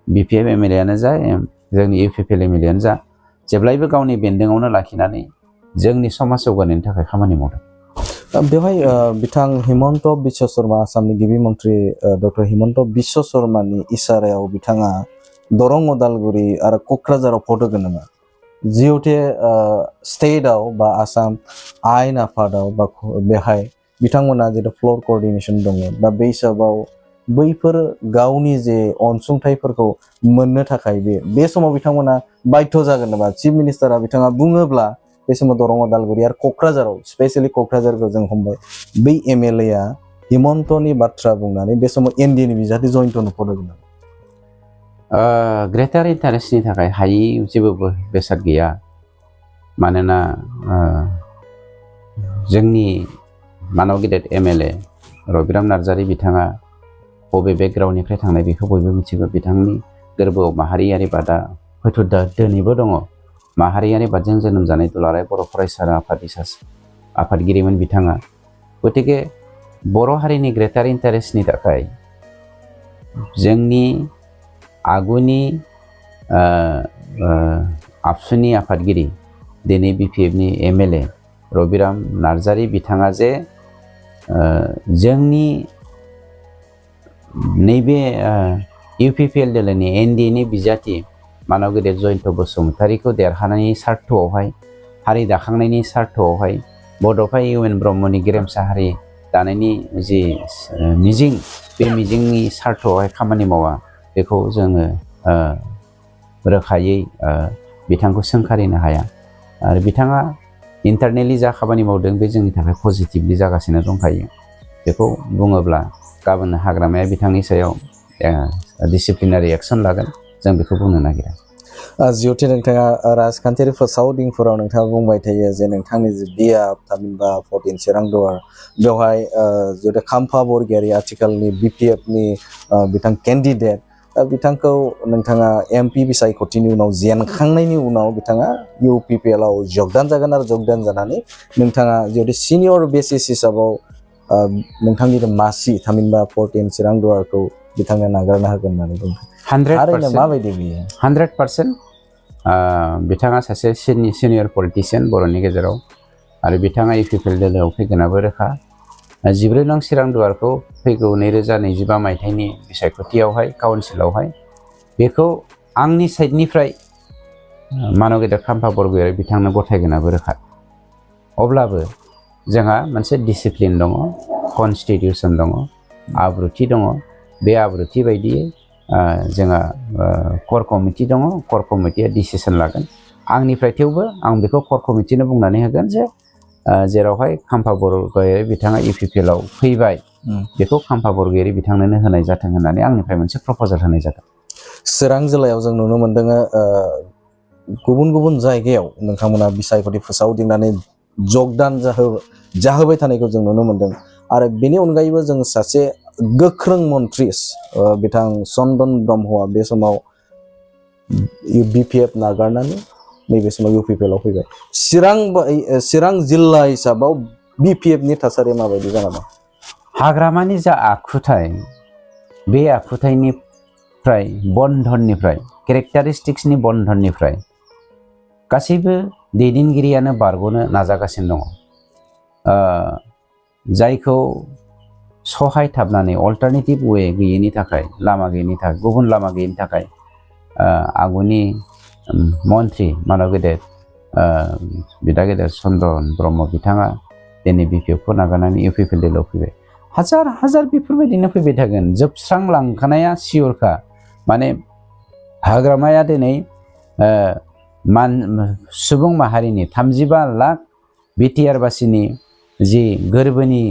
Speaker 1: बिपिएफ एमएलएआनो जा जोंनि इउपिपिएल एमएलएआनो जा जेब्लायबो गावनि बेन्दोङावनो लाखिनानै जोंनि समाज जौगानायनि थाखाय खामानि मावदों
Speaker 2: बेवहाय बिथां हिमन्त बिश्व शर्मा आसामनि गिबि मन्त्रि डक्टर हिमन्त बिश्व शर्मानि इसारायाव बिथाङा दरं उदालगुरि आरो क'क्राझाराव भट होगोन नामा जिहेतु स्टेटआव बा आसाम आयेन आफादाव बा बेहाय बिथांमोना जिहेतु फ्लर कोअर्डिनेशन दङ दा बे हिसाबाव बैफोर गावनि जे अनसुंथाइफोरखौ मोननो थाखाय बे समाव बिथांमोना बाध्य जागोन नामा चिफ मिनिस्टारा बिथाङा बुङोब्ला बे समाव दरं उदालगुरि आरो क'क्राझाराव स्पेसियेलि क'क्राझारखौ जों हमबाय बै एमएलएआ हिमन्तनि बाथ्रा बुंनानै बे समाव एनडिएनि बिजाथि जयन्तनो भट होगोन नामा
Speaker 1: ग्रेटार इन्टारेस्टनि थाखाय हायि जेबो बेसाद गैया मानोना जोंनि मानव गेदेर एमएलए रबिराम नार्जारी बिथाङा बबे बेकग्राउन्डनिफ्राय थांनाय बेखौ बयबो मिथिगौ बिथांनि गोरबोआव माहारियारि बादा हयथ' दिनैबो दङ माहारियारि बादजों जोनोम जानाय दुलाराय बर' फरायसा आफादगिरिमोन बिथाङा गतिके बर' हारिनि ग्रेटार इन्टारेस्टनि थाखाय जोंनि आगुनि आबसुनि आफादगिरि दिनै बिपिएफनि एमएलए रबिराम नार्जारी बिथाङा जे जोंनि नैबे इउपिपिएल दोलोनि एनडिएनि बिजाथि मानव गेदेर जयन्त बसुमतारीखौ देरहानायनि सार्थआवहाय हारि दाखांनायनि सार्थआवहाय बड'फा इउएन ब्रह्मनि गेरेमसा हारि दानायनि जि मिजिं बे मिजिंनि सार्थआवहाय खामानि मावा बेखौ जोङो रोखायै बिथांखौ सोंखारिनो हाया आरो बिथाङा इन्टारनेलि जा खामानि मावदों बे जोंनि थाखाय पजिटिभलि जागासिनो दंखायो बेखौ बुङोब्ला गाबोन हाग्रामाया बिथांनि सायाव डिसिप्लिनारि एक्सन लागोन जों बेखौ बुंनो नागिरा
Speaker 2: जिहेतु नोंथाङा राजखान्थियारि फोसावदिंफोराव नोंथाङा बुंबाय थायो जे नोंथांनि जे बिया थामहिनबा 14 चिरां दुवार बेवहाय जिहेतु खाम्फा बरगयारि आथिखालनि बिपिएफनि बिथां केन्डिडेट बिथांखौ नोंथाङा एमपि बिसायख'थिनि उनाव जेनखांनायनि उनाव बिथाङा UPPL आव जगदान जागोन आरो जगदान जानानै नोंथाङा जिहेतु सिनियर बेसिस हिसाबाव नोंथांनि मासि थामहिनबा 14 चिरां दुवारखौ बिथांनो नागारना होगोन होननानै बुङो
Speaker 1: 100%
Speaker 2: माबायदि बियो
Speaker 1: 100% बिथाङा सासे सिनियर पलिटिशियान बर'नि गेजेराव आरो बिथाङा UPPL दोलोआव फैगोनाबो रोखा 14 नं चिरां दुवारखौ फैगौ 2025 मायथाइनि बिसायख'थियावहाय काउन्सिलावहाय बेखौ आंनि साइडनिफ्राय मानव गेदेर खाम्फा बरगयारि बिथांनो गथायगोनाबो रोखा अब्लाबो जोंहा मोनसे डिसिप्लिन दङ कनस्टिटिउसन दङ आब्रुथि दङ बे आब्रुथि बायदियै जोंहा कर कमिटि दङ कर कमिटिया डिसिसन लागोन आंनिफ्राय थेवबो आं बेखौ कर कमिटिनो बुंनानै होगोन जे जेरावहाय खाम्फा बरगयारि बिथाङा UPPL आव फैबाय बेखौ खाम्फा बरगयारि बिथांनोनो होनाय जाथों होननानै आंनिफ्राय मोनसे प्रप'जाल होनाय जादों
Speaker 2: चिरां जिल्लायाव जों नुनो मोनदों गुबुन गुबुन जायगायाव नोंथांमोना बिसायख'थि फोसावदिंनानै जगदान जाहोबाय थानायखौ जों नुनो मोनदों आरो बेनि अनगायैबो जों सासे गोख्रों मन्त्रि बिथां चन्दन ब्रह्मआ बे समाव BPF नागारनानै नैबे समाव UPPL आव फैबाय चिरां जिल्ला हिसाबाव BPF नि थासारिया माबायदि जाना दं
Speaker 1: हाग्रामानि जा आखुथाय बे आखुथायनिफ्राय बन्धननिफ्राय केरेक्टारिस्टिक्सनि बन्धननिफ्राय गासैबो दैदेनगिरियानो बारग'नो नाजागासिनो दङ जायखौ सहायथाबनानै अल्टारनेटिभ वे गैयैनि थाखाय लामा गैयैनि थाखाय गुबुन लामा गैयैनि थाखाय आगुनि मन्त्रि मानव गेदेर बिदा गेदेर चन्दन ब्रह्म बिथाङा दिनै BPF खौ नागारनानै UPPL दोलोआव फैबाय हाजार बेफोरबायदिनो फैबाय थागोन जोबस्रांलांखानाया सियरखा माने हाग्रामाया दिनै सुबुं माहारिनि 35 लाख BTR बासिनि जि गोरबोनि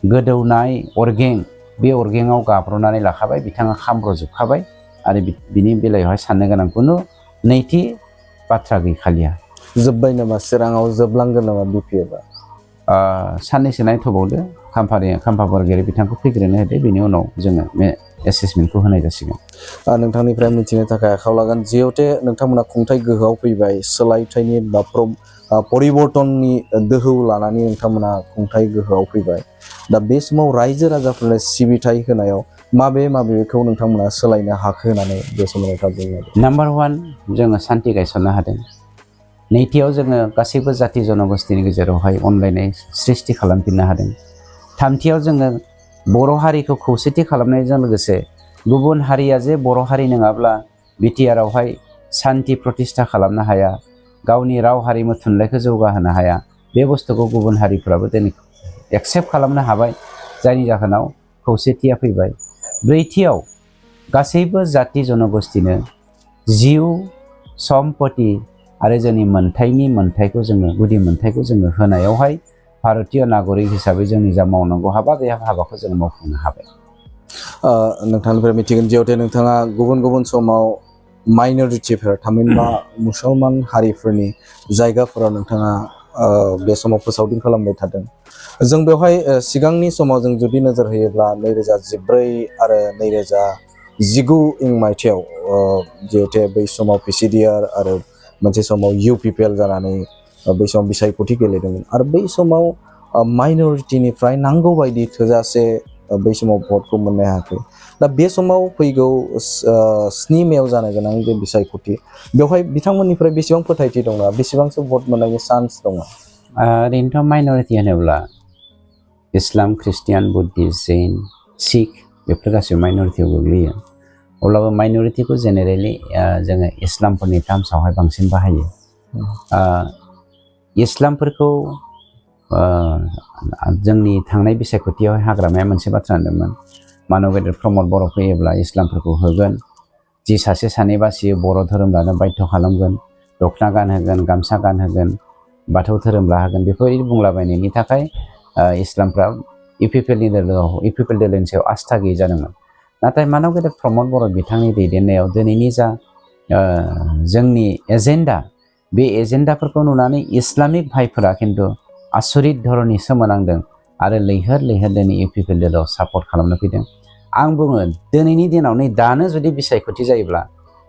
Speaker 1: गोदौनाय अरगें बे अरगेंआव गाब्रनानै लाखाबाय बिथाङा खामब्रजोबखाबाय आरो बिनि बेलायावहाय साननो गोनां खुनु नैथि बाथ्रा गैखालिया
Speaker 2: जोब्बाय नामा चिराङाव जोबलांगोन नामा BPF
Speaker 1: साननैसो नायथ'बावदो खाम्फा बरगयारि बिथांखौ फैग्रोनो होदो बेनि उनाव जोङो एसेसमेन्टखौ होनाय जासिगोन
Speaker 2: नोंथांनिफ्राय मिथिनो थाखाय आखायाव लागोन जिहेतु नोंथांमोना खुंथाय गोहोआव फैबाय सोलायथायनि बा परिबर्तननि दोहौ लानानै नोंथांमोना खुंथाय गोहोआव फैबाय दा बे समाव रायजो राजाफोरनो सिबिथाय होनायाव माबेखौ नोंथांमोना सोलायनो हाखो होननानै बे समाव नोंथाङा बुंनो
Speaker 1: नाम्बार 1 जोङो सान्थि गायसननो हादों नैथियाव जोङो गासैबो जाति जनगोष्ठीनि गेजेरावहाय अनलायनाय सृष्टि खालामफिननो हादों थामथियाव जोङो बर' हारिखौ खौसेथि खालामनायजों लोगोसे गुबुन हारिया जे बर' हारि नङाब्ला BTR आवहाय सान्थि प्रतिष्ठा खालामनो हाया गावनि राव हारिमु थुनलाइखौ जौगाहोनो हाया बे बुस्थुखौ गुबुन हारिफ्राबो दिनै एक्सेप्ट खालामनो हाबाय जायनि जाहोनाव खौसेथिया फैबाय ब्रैथियाव गासैबो जाति जनगोष्ठीनो जिउ सम्पति आरो जोंनि मोन्थाइखौ जोङो गुदि मोन्थाइखौ जोङो होनायावहाय भारतीय नागरिक हिसाबै जोंनि जा मावनांगौ हाबा बे हाबाखौ जों मावफुंनो हाबाय
Speaker 2: नोंथांनिफ्राय मिथिगोन जिहेतु नोंथाङा गुबुन समाव माइनरिटिफोर थामहिनबा मुसलमान हारिफोरनि जायगाफोराव नोंथाङा बे समाव फोसावदिं खालामबाय थादों जों बेवहाय सिगांनि समाव जों जुदि नोजोर होयोब्ला 2014 आरो 2019 मायथाइयाव जिहेतु बै समाव PCDR आरो मोनसे समाव UPPL जानानै बै समाव बिसायख'थि गेलेदोंमोन आरो बै समाव माइनरिटिनिफ्राय नांगौ बायदि थोजासे बै समाव भटखौ मोननो हायाखै दा बे समाव फैगौ 7 मेयाव जानो गोनां जे बिसायख'थि बेवहाय बिथांमोननिफ्राय बेसेबां फोथायथि दङ बेसेबांसो भट मोननायनि चान्स दङ
Speaker 1: ओरैनोथ' माइनरिटि होनोब्ला इस्लाम ख्रिस्टियान बुद्धिस्ट जैन सिख बेफोर गासैबो माइनरिटियाव गोग्लैयो अब्लाबो माइनरिटिखौ जेनेरेलि जोङो इस्लामफोरनि टार्म्सआवहाय बांसिन बाहायो इस्लामफोरखौ जोंनि थांनाय बिसायख'थियावहाय हाग्रामाया मोनसे बाथ्रा होनदोंमोन मानव गेदेर प्रमद बर' फैयोब्ला इस्लामफोरखौ होगोन जि सासे सानै बासियो बर' धोरोम लानो बाध्य खालामगोन दखना गानहोगोन गामसा गानहोगोन बाथौ धोरोम लाहोगोन बेफोरबायदि बुंलाबायनायनि थाखाय इस्लामफ्रा UPPL दोलोनि सायाव आस्था गैयै जादोंमोन नाथाय मानव गेदेर प्रमद बर' बिथांनि दैदेननायाव दिनैनि जा जोंनि एजेन्डा बे एजेन्डाफोरखौ नुनानै इस्लामिक भाइफोरा खिन्थु आसरित धरननि सोमोनांदों आरो लैहोर दिनै UPPL दोलोआव सापर्ट खालामनो फैदों आं बुङो दिनैनि दिनाव नै दानो जुदि बिसायख'थि जायोब्ला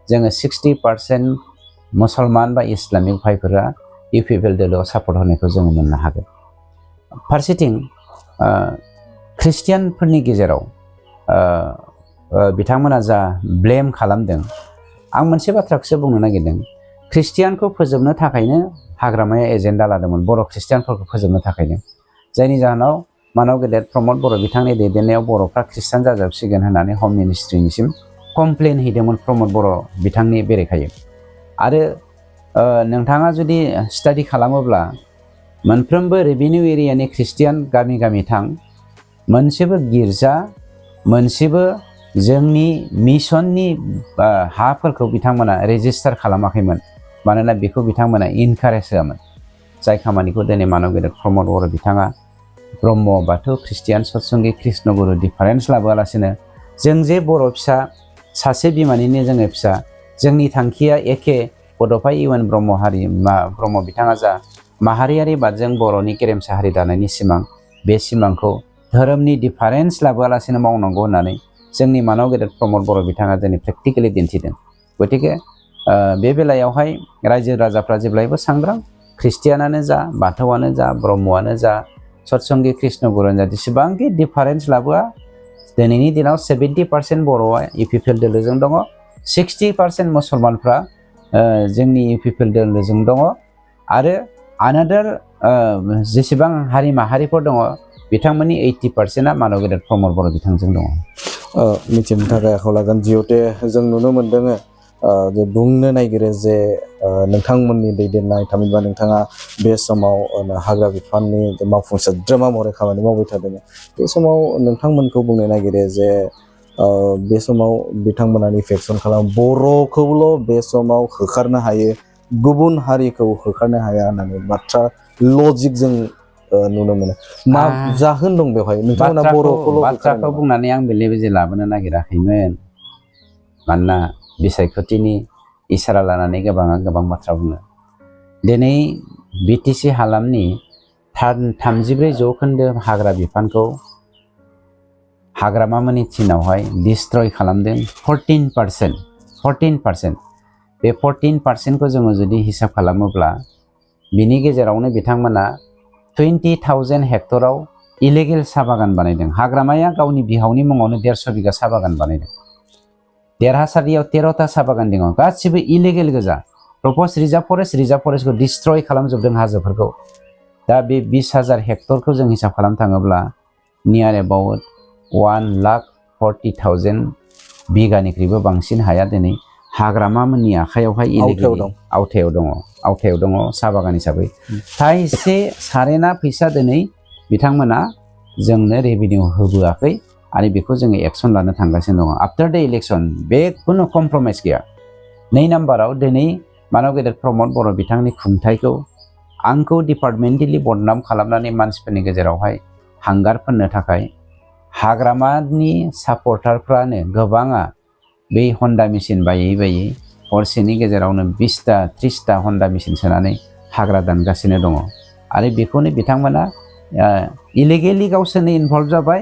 Speaker 1: जोङो 60% मुसलमान बा इस्लामिक भाइफोरा UPPL दोलोआव सापर्ट होनायखौ जोङो मोननो हागोन। फारसेथिं ख्रिस्टियानफोरनि गेजेराव बिथांमोना जा ब्लेम खालामदों, आं मोनसे बाथ्राखौसो बुंनो नागिरदों। ख्रिस्टियानखौ फोजोबनो थाखायनो हाग्रामाया एजेन्डा लादोंमोन, बर' ख्रिस्टियानफोरखौ फोजोबनो थाखायनो, जायनि जाहोनाव मानव गेदेर प्रमद बर' बिथांनि दैदेननायाव बर'फ्रा ख्रिस्टान जाजोबसिगोन होननानै हम मिनिस्ट्रिनिसिम कमप्लेन हैदोंमोन प्रमद बर' बिथांनि बेरेखायै। आरो नोंथाङा जुदि स्टाडि खालामोब्ला मोनफ्रोमबो रेभिनिउ एरियानि ख्रिस्टियान गामि गामि थां, मोनसेबो गिर्जा, मोनसेबो जोंनि मिशननि हाफोरखौ बिथांमोना रेजिस्टार खालामाखैमोन, मानोना बेखौ बिथांमोना इनकारेज होआमोन। जाय खामानिखौ दिनै मानव गेदेर प्रमद बर' बिथाङा ब्रह्म, बाथौ, ख्रिस्टियान, सत्संगि, कृष्णगुरु डिफारेन्स लाबोआलासिनो जों जे बर' फिसा, सासे बिमानिनो जोङो फिसा, जोंनि थांखिया एखे, बड'फा UN ब्रह्म हारि ब्रह्म बिथाङा जा माहारियारि बादजों बर'नि गेरेमसा हारि दानायनि सिमां, बे सिमांखौ धोरोमनि डिफारेन्स लाबोआलासिनो मावनांगौ होननानै जोंनि मानव गेदेर प्रमद बर' बिथाङा दिनै प्रेक्टिकेलि दिन्थिदों। गतिके बे बेलायावहाय रायजो राजाफ्रा जेब्लायबो सांग्रां, ख्रिस्टियानानो जा, बाथौआनो जा, ब्रह्मआनो जा, सत्संगि, कृष्णगुरुआनो जा, जेसेबांखि डिफारेन्स लाबोआ, दिनैनि दिनाव 70% बर'आ UPPL दोलोजों दङ, 60% मुसलमानफ्रा जोंनि UPPL दोलोजों दङ, आरो आनादार जेसेबां हारि माहारिफोर दङ बिथांमोननि 80%आ मानव गेदेर प्रमद बर' बिथांजों दङ।
Speaker 2: मिथिनो थाखाय आखायाव लागोन, जिहेतु जों नुनो मोन्दों जे बुंनो नागिरो जे नोंथांमोननि दैदेननाय, थामहिनबा नोंथाङा बे समाव हाग्रा बिफाननि मावफुं सोद्रोमा महरै खामानि मावबाय थादों। बे समाव नोंथांमोनखौ बुंनो नागिरो जे बे समाव बिथांमोना इफेक्सन खालाम, बर'खौल' बे समाव होखारनो हायो, गुबुन हारिखौ होखारनो हाया होननानै बाथ्रा लजिक जों नुनो मोनो। मा जाहोन दं बेवहाय? नोंथांमोना बर'खौल'
Speaker 1: बाथ्राखौ बुंनानै आं बेले बेजे लाबोनो नागिराखैमोन, मानोना बिसायख'थिनि इसारा लानानै गोबाङा गोबां बाथ्रा बुङो। दिनै BTC हालामनि 33% हाग्रा बिफानखौ हाग्रामामोननि थिनावहाय डिस्ट्रय खालामदों 14%। बे 14%खौ जोङो जुदि हिसाब खालामोब्ला बिनि गेजेरावनो बिथांमोना 20,000 हेक्टराव इलिगेल साहा बागान बानायदों। हाग्रामाया गावनि बिहावनि मुङावनो 150 बिगा साहा बागान बानायदों। देरहासारियाव 13टा साहा बागान दङ, गासिबो इलिगेल गोजा। प्रप'ज रिजार्भ फरेस्टखौ डिस्ट्रय खालामजोबदों हाजोफोरखौ। दा बे 20,000 हेक्टरखौ जों हिसाब खालामनो थाङोब्ला नियार एबाउट 1,40,000 बिगानिख्रुइबो बांसिन हाया दिनै हाग्रामामोननि आखायावहाय आवथायाव दङ साहा बागान हिसाबै। थाइसे सारेना फैसा दिनै बिथांमोना जोंनो रेभिनिउ होबोआखै, आरो बेखौ जोङो एक्सन लानो थांगासिनो दङ। आफ्टार द इलेक्सन बे खुनु कमप्रमाइज गैया। 2 नाम्बाराव दिनै मानव गेदेर प्रमद बर' बिथांनि खुंथायखौ आंखौ डिपार्टमेन्टेलि बदनाम खालामनानै मानसिफोरनि गेजेरावहाय हांगार फोननो थाखाय हाग्रामानि सापर्टारफ्रानो गोबाङा बे हन्डा मेसिन बायै हरसेनि गेजेरावनो 20टा 30टा हन्डा मेसिन सोनानै हाग्रा दानगासिनो दङ। आरो बेखौनो बिथांमोना इलिगेलि गावसोरनो इनभल्भ जाबाय,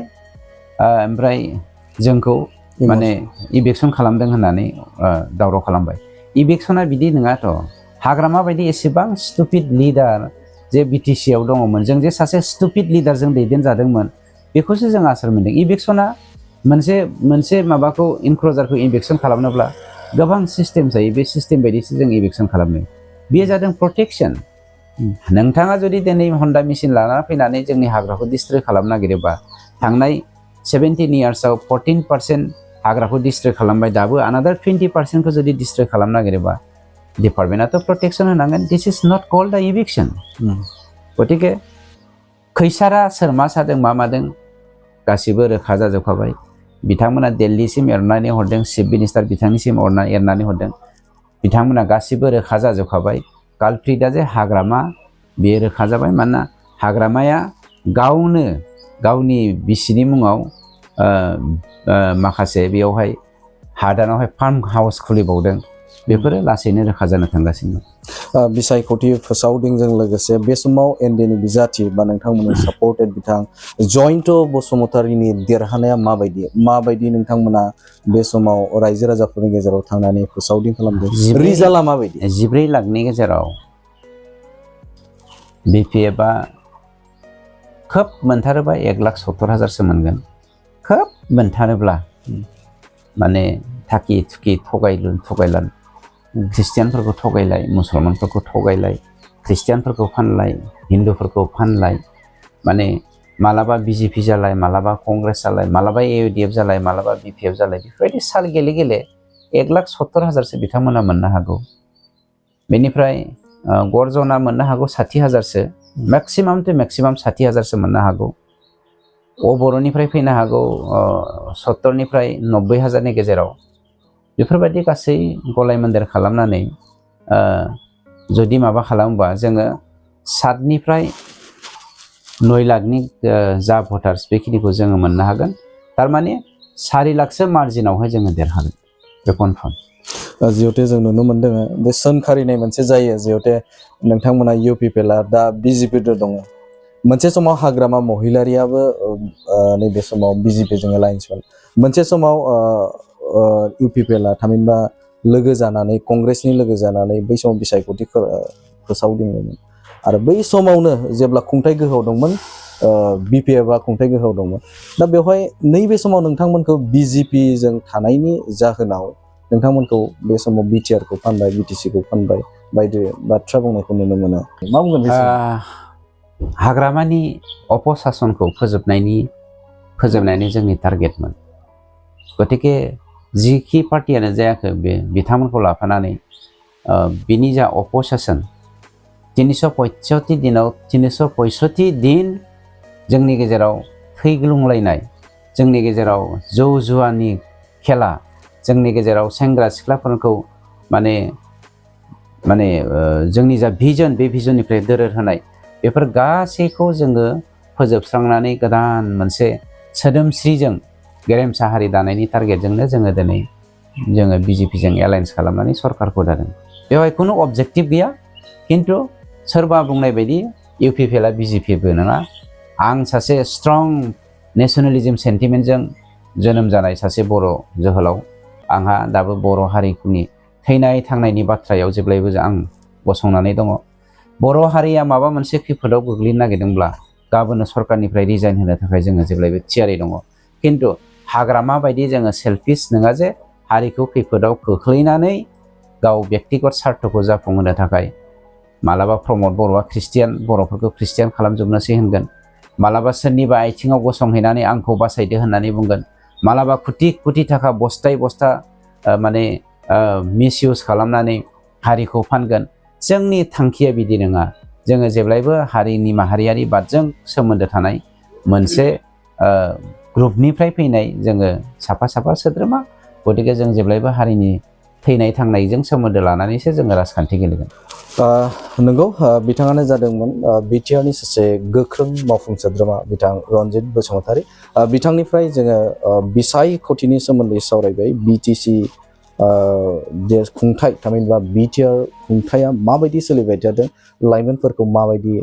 Speaker 1: ओमफ्राय जोंखौ माने इभिक्सन खालामदों होननानै दावराव खालामबाय। इभिक्सना बिदि नङाथ'। हाग्रामा बायदि एसेबां स्टुपिड लिडार जे BTC आव दङमोन, जों जे सासे स्टुपिड लिडारजों दैदेनजादोंमोन, बेखौसो जों आसोर मोनदों। इभिक्सना मोनसे माबाखौ इनक्ल'जारखौ इभिक्सन खालामनोब्ला गोबां सिस्टेम जायो, बे सिस्टेम बायदिसो जों इभिक्सन खालामनो। बेयो जादों प्रटेक्शन। नोंथाङा जुदि दिनै हन्डा मेसिन लाना फैनानै जोंनि हाग्राखौ डिस्ट्रय खालामनो नागिरोबा, थांनाय 17 इयार्सआव 14% हाग्राखौ डिस्ट्रय खालामबाय, दाबो आनादार 20%खौ जुदि डिस्ट्रय खालामनो नागिरोबा डिपार्टमेन्टआथ' प्रटेक्शन होनांगोन। दिस इज नट कल्ड द इभिक्सन। गतिके खैसारा सोर मा सादों मा मादों गासिबो रोखा जाजोबखाबाय। बिथांमोना दिल्लीसिम एरनानै हरदों, चिफ मिनिस्टार बिथांनिसिम एरनानै हरदों। बिथांमोना गासिबो रोखा जाजोबखाबाय। कालप्रिटआ जे हाग्रामा, बेयो रोखा जाबाय। मानोना हाग्रामाया गावनो गावनि बिसिनि मुङाव माखासे बेयावहाय हादानावहाय फार्म हाउस खुलिबावदों। बेफोरो लासैनो रोखा जानो थांगासिनो दं।
Speaker 2: बिसायख'थि फोसावदिंजों लोगोसे बे समाव एनडिनि बिजाथि बा नोंथांमोननि सापर्टेड बिथां जयन्त बसुमतारीनि देरहानाया माबायदि नोंथांमोना बे समाव रायजो राजाफोरनि गेजेराव थांनानै फोसावदिं खालामदों रिजाल्टआ माबायदि
Speaker 1: 14 लाखनि गेजेराव BPFआ खोब मोनथारोबा 1,70,000सो मोनगोन खोब मोनथारोब्ला माने थाखि थुखि थगायलान ख्रिस्टियानफोरखौ थगायलाय मुसलमानफोरखौ थगायलाय ख्रिस्टियानफोरखौ फानलाय हिन्दुफोरखौ फानलाय माने मालाबा BJP जालाय मालाबा कंग्रेस जालाय मालाबा AUDF जालाय मालाबा BPF जालाय बेफोरबायदि साल गेले 1,70,000सो बिथांमोना मोननो हागौ बेनिफ्राय गर्जना मोननो हागौ 60,000सो मैक्सिमाम 60,000सो मोननो हागौ बर'निफ्राय फैनो हागौ 70निफ्राय 90,000नि गेजेराव बेफोरबायदि गासै गलाय मोन्देर खालामनानै जुदि माबा खालामोबा जोङो 7निफ्राय 9 लाखनि जा भटार्स बेखिनिखौ जोङो मोननो हागोन थारमाने 4 लाखसो मार्जिनावहाय जोङो देरहागोन बे कनफार्म
Speaker 2: जिहेतु जों नुनो मोनदों बे सोंखारिनाय मोनसे जायो जिहेतु नोंथांमोना UPPLआ दा BJP दङ मोनसे समाव हाग्रामा महिलारियाबो नैबे समाव BJPजों एलायन्समोन मोनसे समाव UPPLआ थामहिनबा लोगो जानानै कंग्रेसनि लोगो जानानै बै समाव बिसायख'थि फोसावदोंमोन आरो बै समावनो जेब्ला खुंथाय गोहोआव दंमोन BPFआ खुंथाय गोहोआव दंमोन दा बेवहाय नैबे समाव नोंथांमोनखौ BJPजों थानायनि जाहोनाव नोंथांमोनखौ बे समाव BTRखौ फानबाय BTCखौ फानबाय बायदि बाथ्रा बुंनायखौ नुनो मोनो मा बुंगोन बे
Speaker 1: हाग्रामानि अपसासनखौ फोजोबनायनि जोंनि टारगेटमोन गतिके जिखि पार्टियानो जायाखै बे बिथांमोनखौ लाफानानै बिनि जा अपसासन 365 दिनाव 365 दिन जोंनि गेजेराव थैग्लुंलायनाय जोंनि गेजेराव जौ जुवानि खेला जोंनि गेजेराव सेंग्रा सिख्लाफोरखौ माने जोंनि जा भिजन बे भिजननिफ्राय दोरोद होनाय बेफोर गासैखौ जोङो फोजोबस्रांनानै गोदान मोनसे सोदोमस्रिजों गेरेमसा हारि दानायनि टारगेटजोंनो जोङो दिनै जोङो BJPजों एलायन्स खालामनानै सरकारखौ दादों बेवहाय खुनु अबजेक्टिभ गैया किन्तु सोरबा बुंनाय बायदि UPPLआ BJPबो नङा आं सासे स्ट्रं नेशनेलिज्म सेन्टिमेन्टजों जोनोम जानाय सासे बर' जोहोलाव आंहा दाबो बर' हारिनि थैनाय थांनायनि बाथ्रायाव जेब्लायबो आं गसंनानै दङ बर' हारिया माबा मोनसे खैफोदाव गोग्लैनो नागिरदोंब्ला गाबोन सरकारनिफ्राय रिजाइन होनो थाखाय जोङो जेब्लायबो थियारि दङ किन्तु हाग्रामा बायदि जोङो सेल्फिश नङा जे हारिखौ खैफोदाव खोख्लैनानै गाव व्यक्तिगत स्वार्थखौ जाफुंहोनो थाखाय मालाबा प्रमद बर'आ ख्रिस्टियान बर'फोरखौ ख्रिस्टियान खालामजोबनोसै होनगोन मालाबा सोरनिबा आथिङाव गसंहैनानै आंखौ बासायदो होननानै बुंगोन मालाबा कुटि थाखा बस्ता माने मिसइउज खालामनानै हारिखौ फानगोन जोंनि थांखिया बिदि नङा जोङो जेब्लायबो हारिनि माहारियारि बादजों सोमोन्दो थानाय मोनसे ग्रुपनिफ्राय फैनाय जोङो साफा सोद्रोमा गतिके जों जेब्लायबो हारिनि थैनाय थांनायजों सोमोन्दो लानानैसो जोङो राजखान्थि गेलेगोन
Speaker 2: नंगौ बिथाङानो जादोंमोन BTRनि सासे गोख्रों मावफुं सोद्रोमा बिथां रनजित बसुमतारी बिथांनिफ्राय जोङो बिसायख'थिनि सोमोन्दै सावरायबाय BTC खुंथाय थामहिनबा BTR खुंथाया माबायदि सोलिबाय थादों लाइमोनफोरखौ माबायदि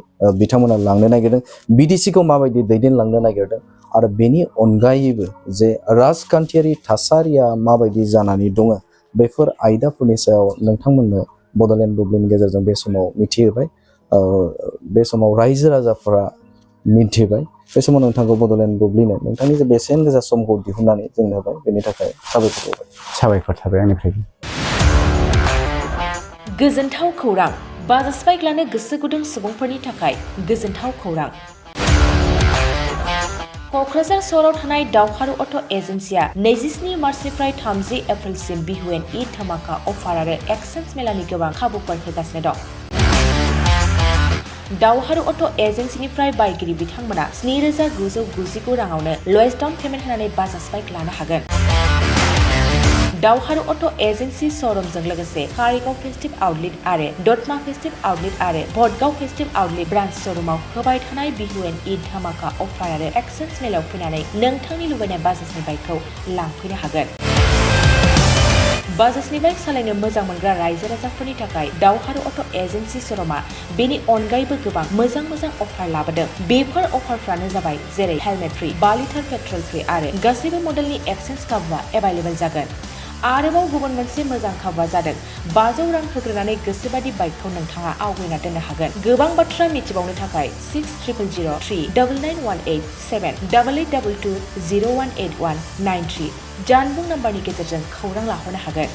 Speaker 2: बिथांमोना लांनो नागिरदों BDCखौ माबायदि दैदेनलांनो नागिरदों आरो बेनि अनगायैबो जे राजखान्थियारि थासारिया माबायदि जानानै दङ बेफोर आयदाफोरनि सायाव नोंथांमोननो बड'लेण्ड बुब्लिनि गेजेरजों बे समाव मिथिहोबाय बे समाव रायजो राजाफोरा मिथिबाय बे समाव नोंथांखौ बड'लेण्ड बुब्लिनो नोंथांनि जे बेसेन गोसा समखौ दिहुननानै जोंनो होबाय बेनि थाखाय
Speaker 1: साबायखर थाबाय आंनिफ्रायबो
Speaker 3: गोजोनथाव खौरां बाजास्पाइक लानो गोसो गुदुं सुबुंफोरनि थाखाय गोजोनथाव खौरां क'क्राझार सहराव थानाय दावहारु अट' एजेन्सिया 27 मार्चनिफ्राय 30 एप्रिलसिम बिहुएन ईद धामाका अफार आरो एक्सचेन्ज मेलानि गोबां खाबुफोर होगासिनो दं दावहारु अट' एजेन्सिनिफ्राय बायगिरि बिथांमोना 7,999 राङावनो लवेस्ट डाउन पेमेन्ट होनानै बाजास्पाइक लानो हागोन दावहारु अट' एजेन्सि श'रुमजों लोगोसे कारिगाव फेस्टिभ आउटलेट आरो दतमा फेस्टिभ आउटलेट आरो भटगाव फेस्टिभ आउटलेट ब्रान्च श'रुमाव होबाय थानाय बिहुएन ईद धामाका अफार आरो एक्सचेन्ज मेलायाव फैनानै नोंथांनि लुबैनाय बाजाजनि बाइकखौ लांफैनो हागोन बाजाजनि बाइक सालायनो मोजां मोनग्रा रायजो राजाफोरनि थाखाय दावहारु अट' एजेन्सि श'रुमा बेनि अनगायैबो गोबां मोजां अफार लाबोदों। बेफोर अफारफ्रानो जाबाय जेरै helmet free, 2 litre petrol free आरो गासैबो मडेलनि एक्सचेन्ज खाबुआ एभेलेबल जागोन। आरोबाव गुबुन मोनसे मोजां खाबुआ जादों 500 रां होग्रोनानै गोसोबादि बाइकखौ नोंथाङा आवगायना दोननो हागोन। गोबां बाथ्रा मिथिबावनो थाखाय 60000399878822018193 जानबुं नाम्बारनि गेजेरजों खौरां लाहरनो हागोन।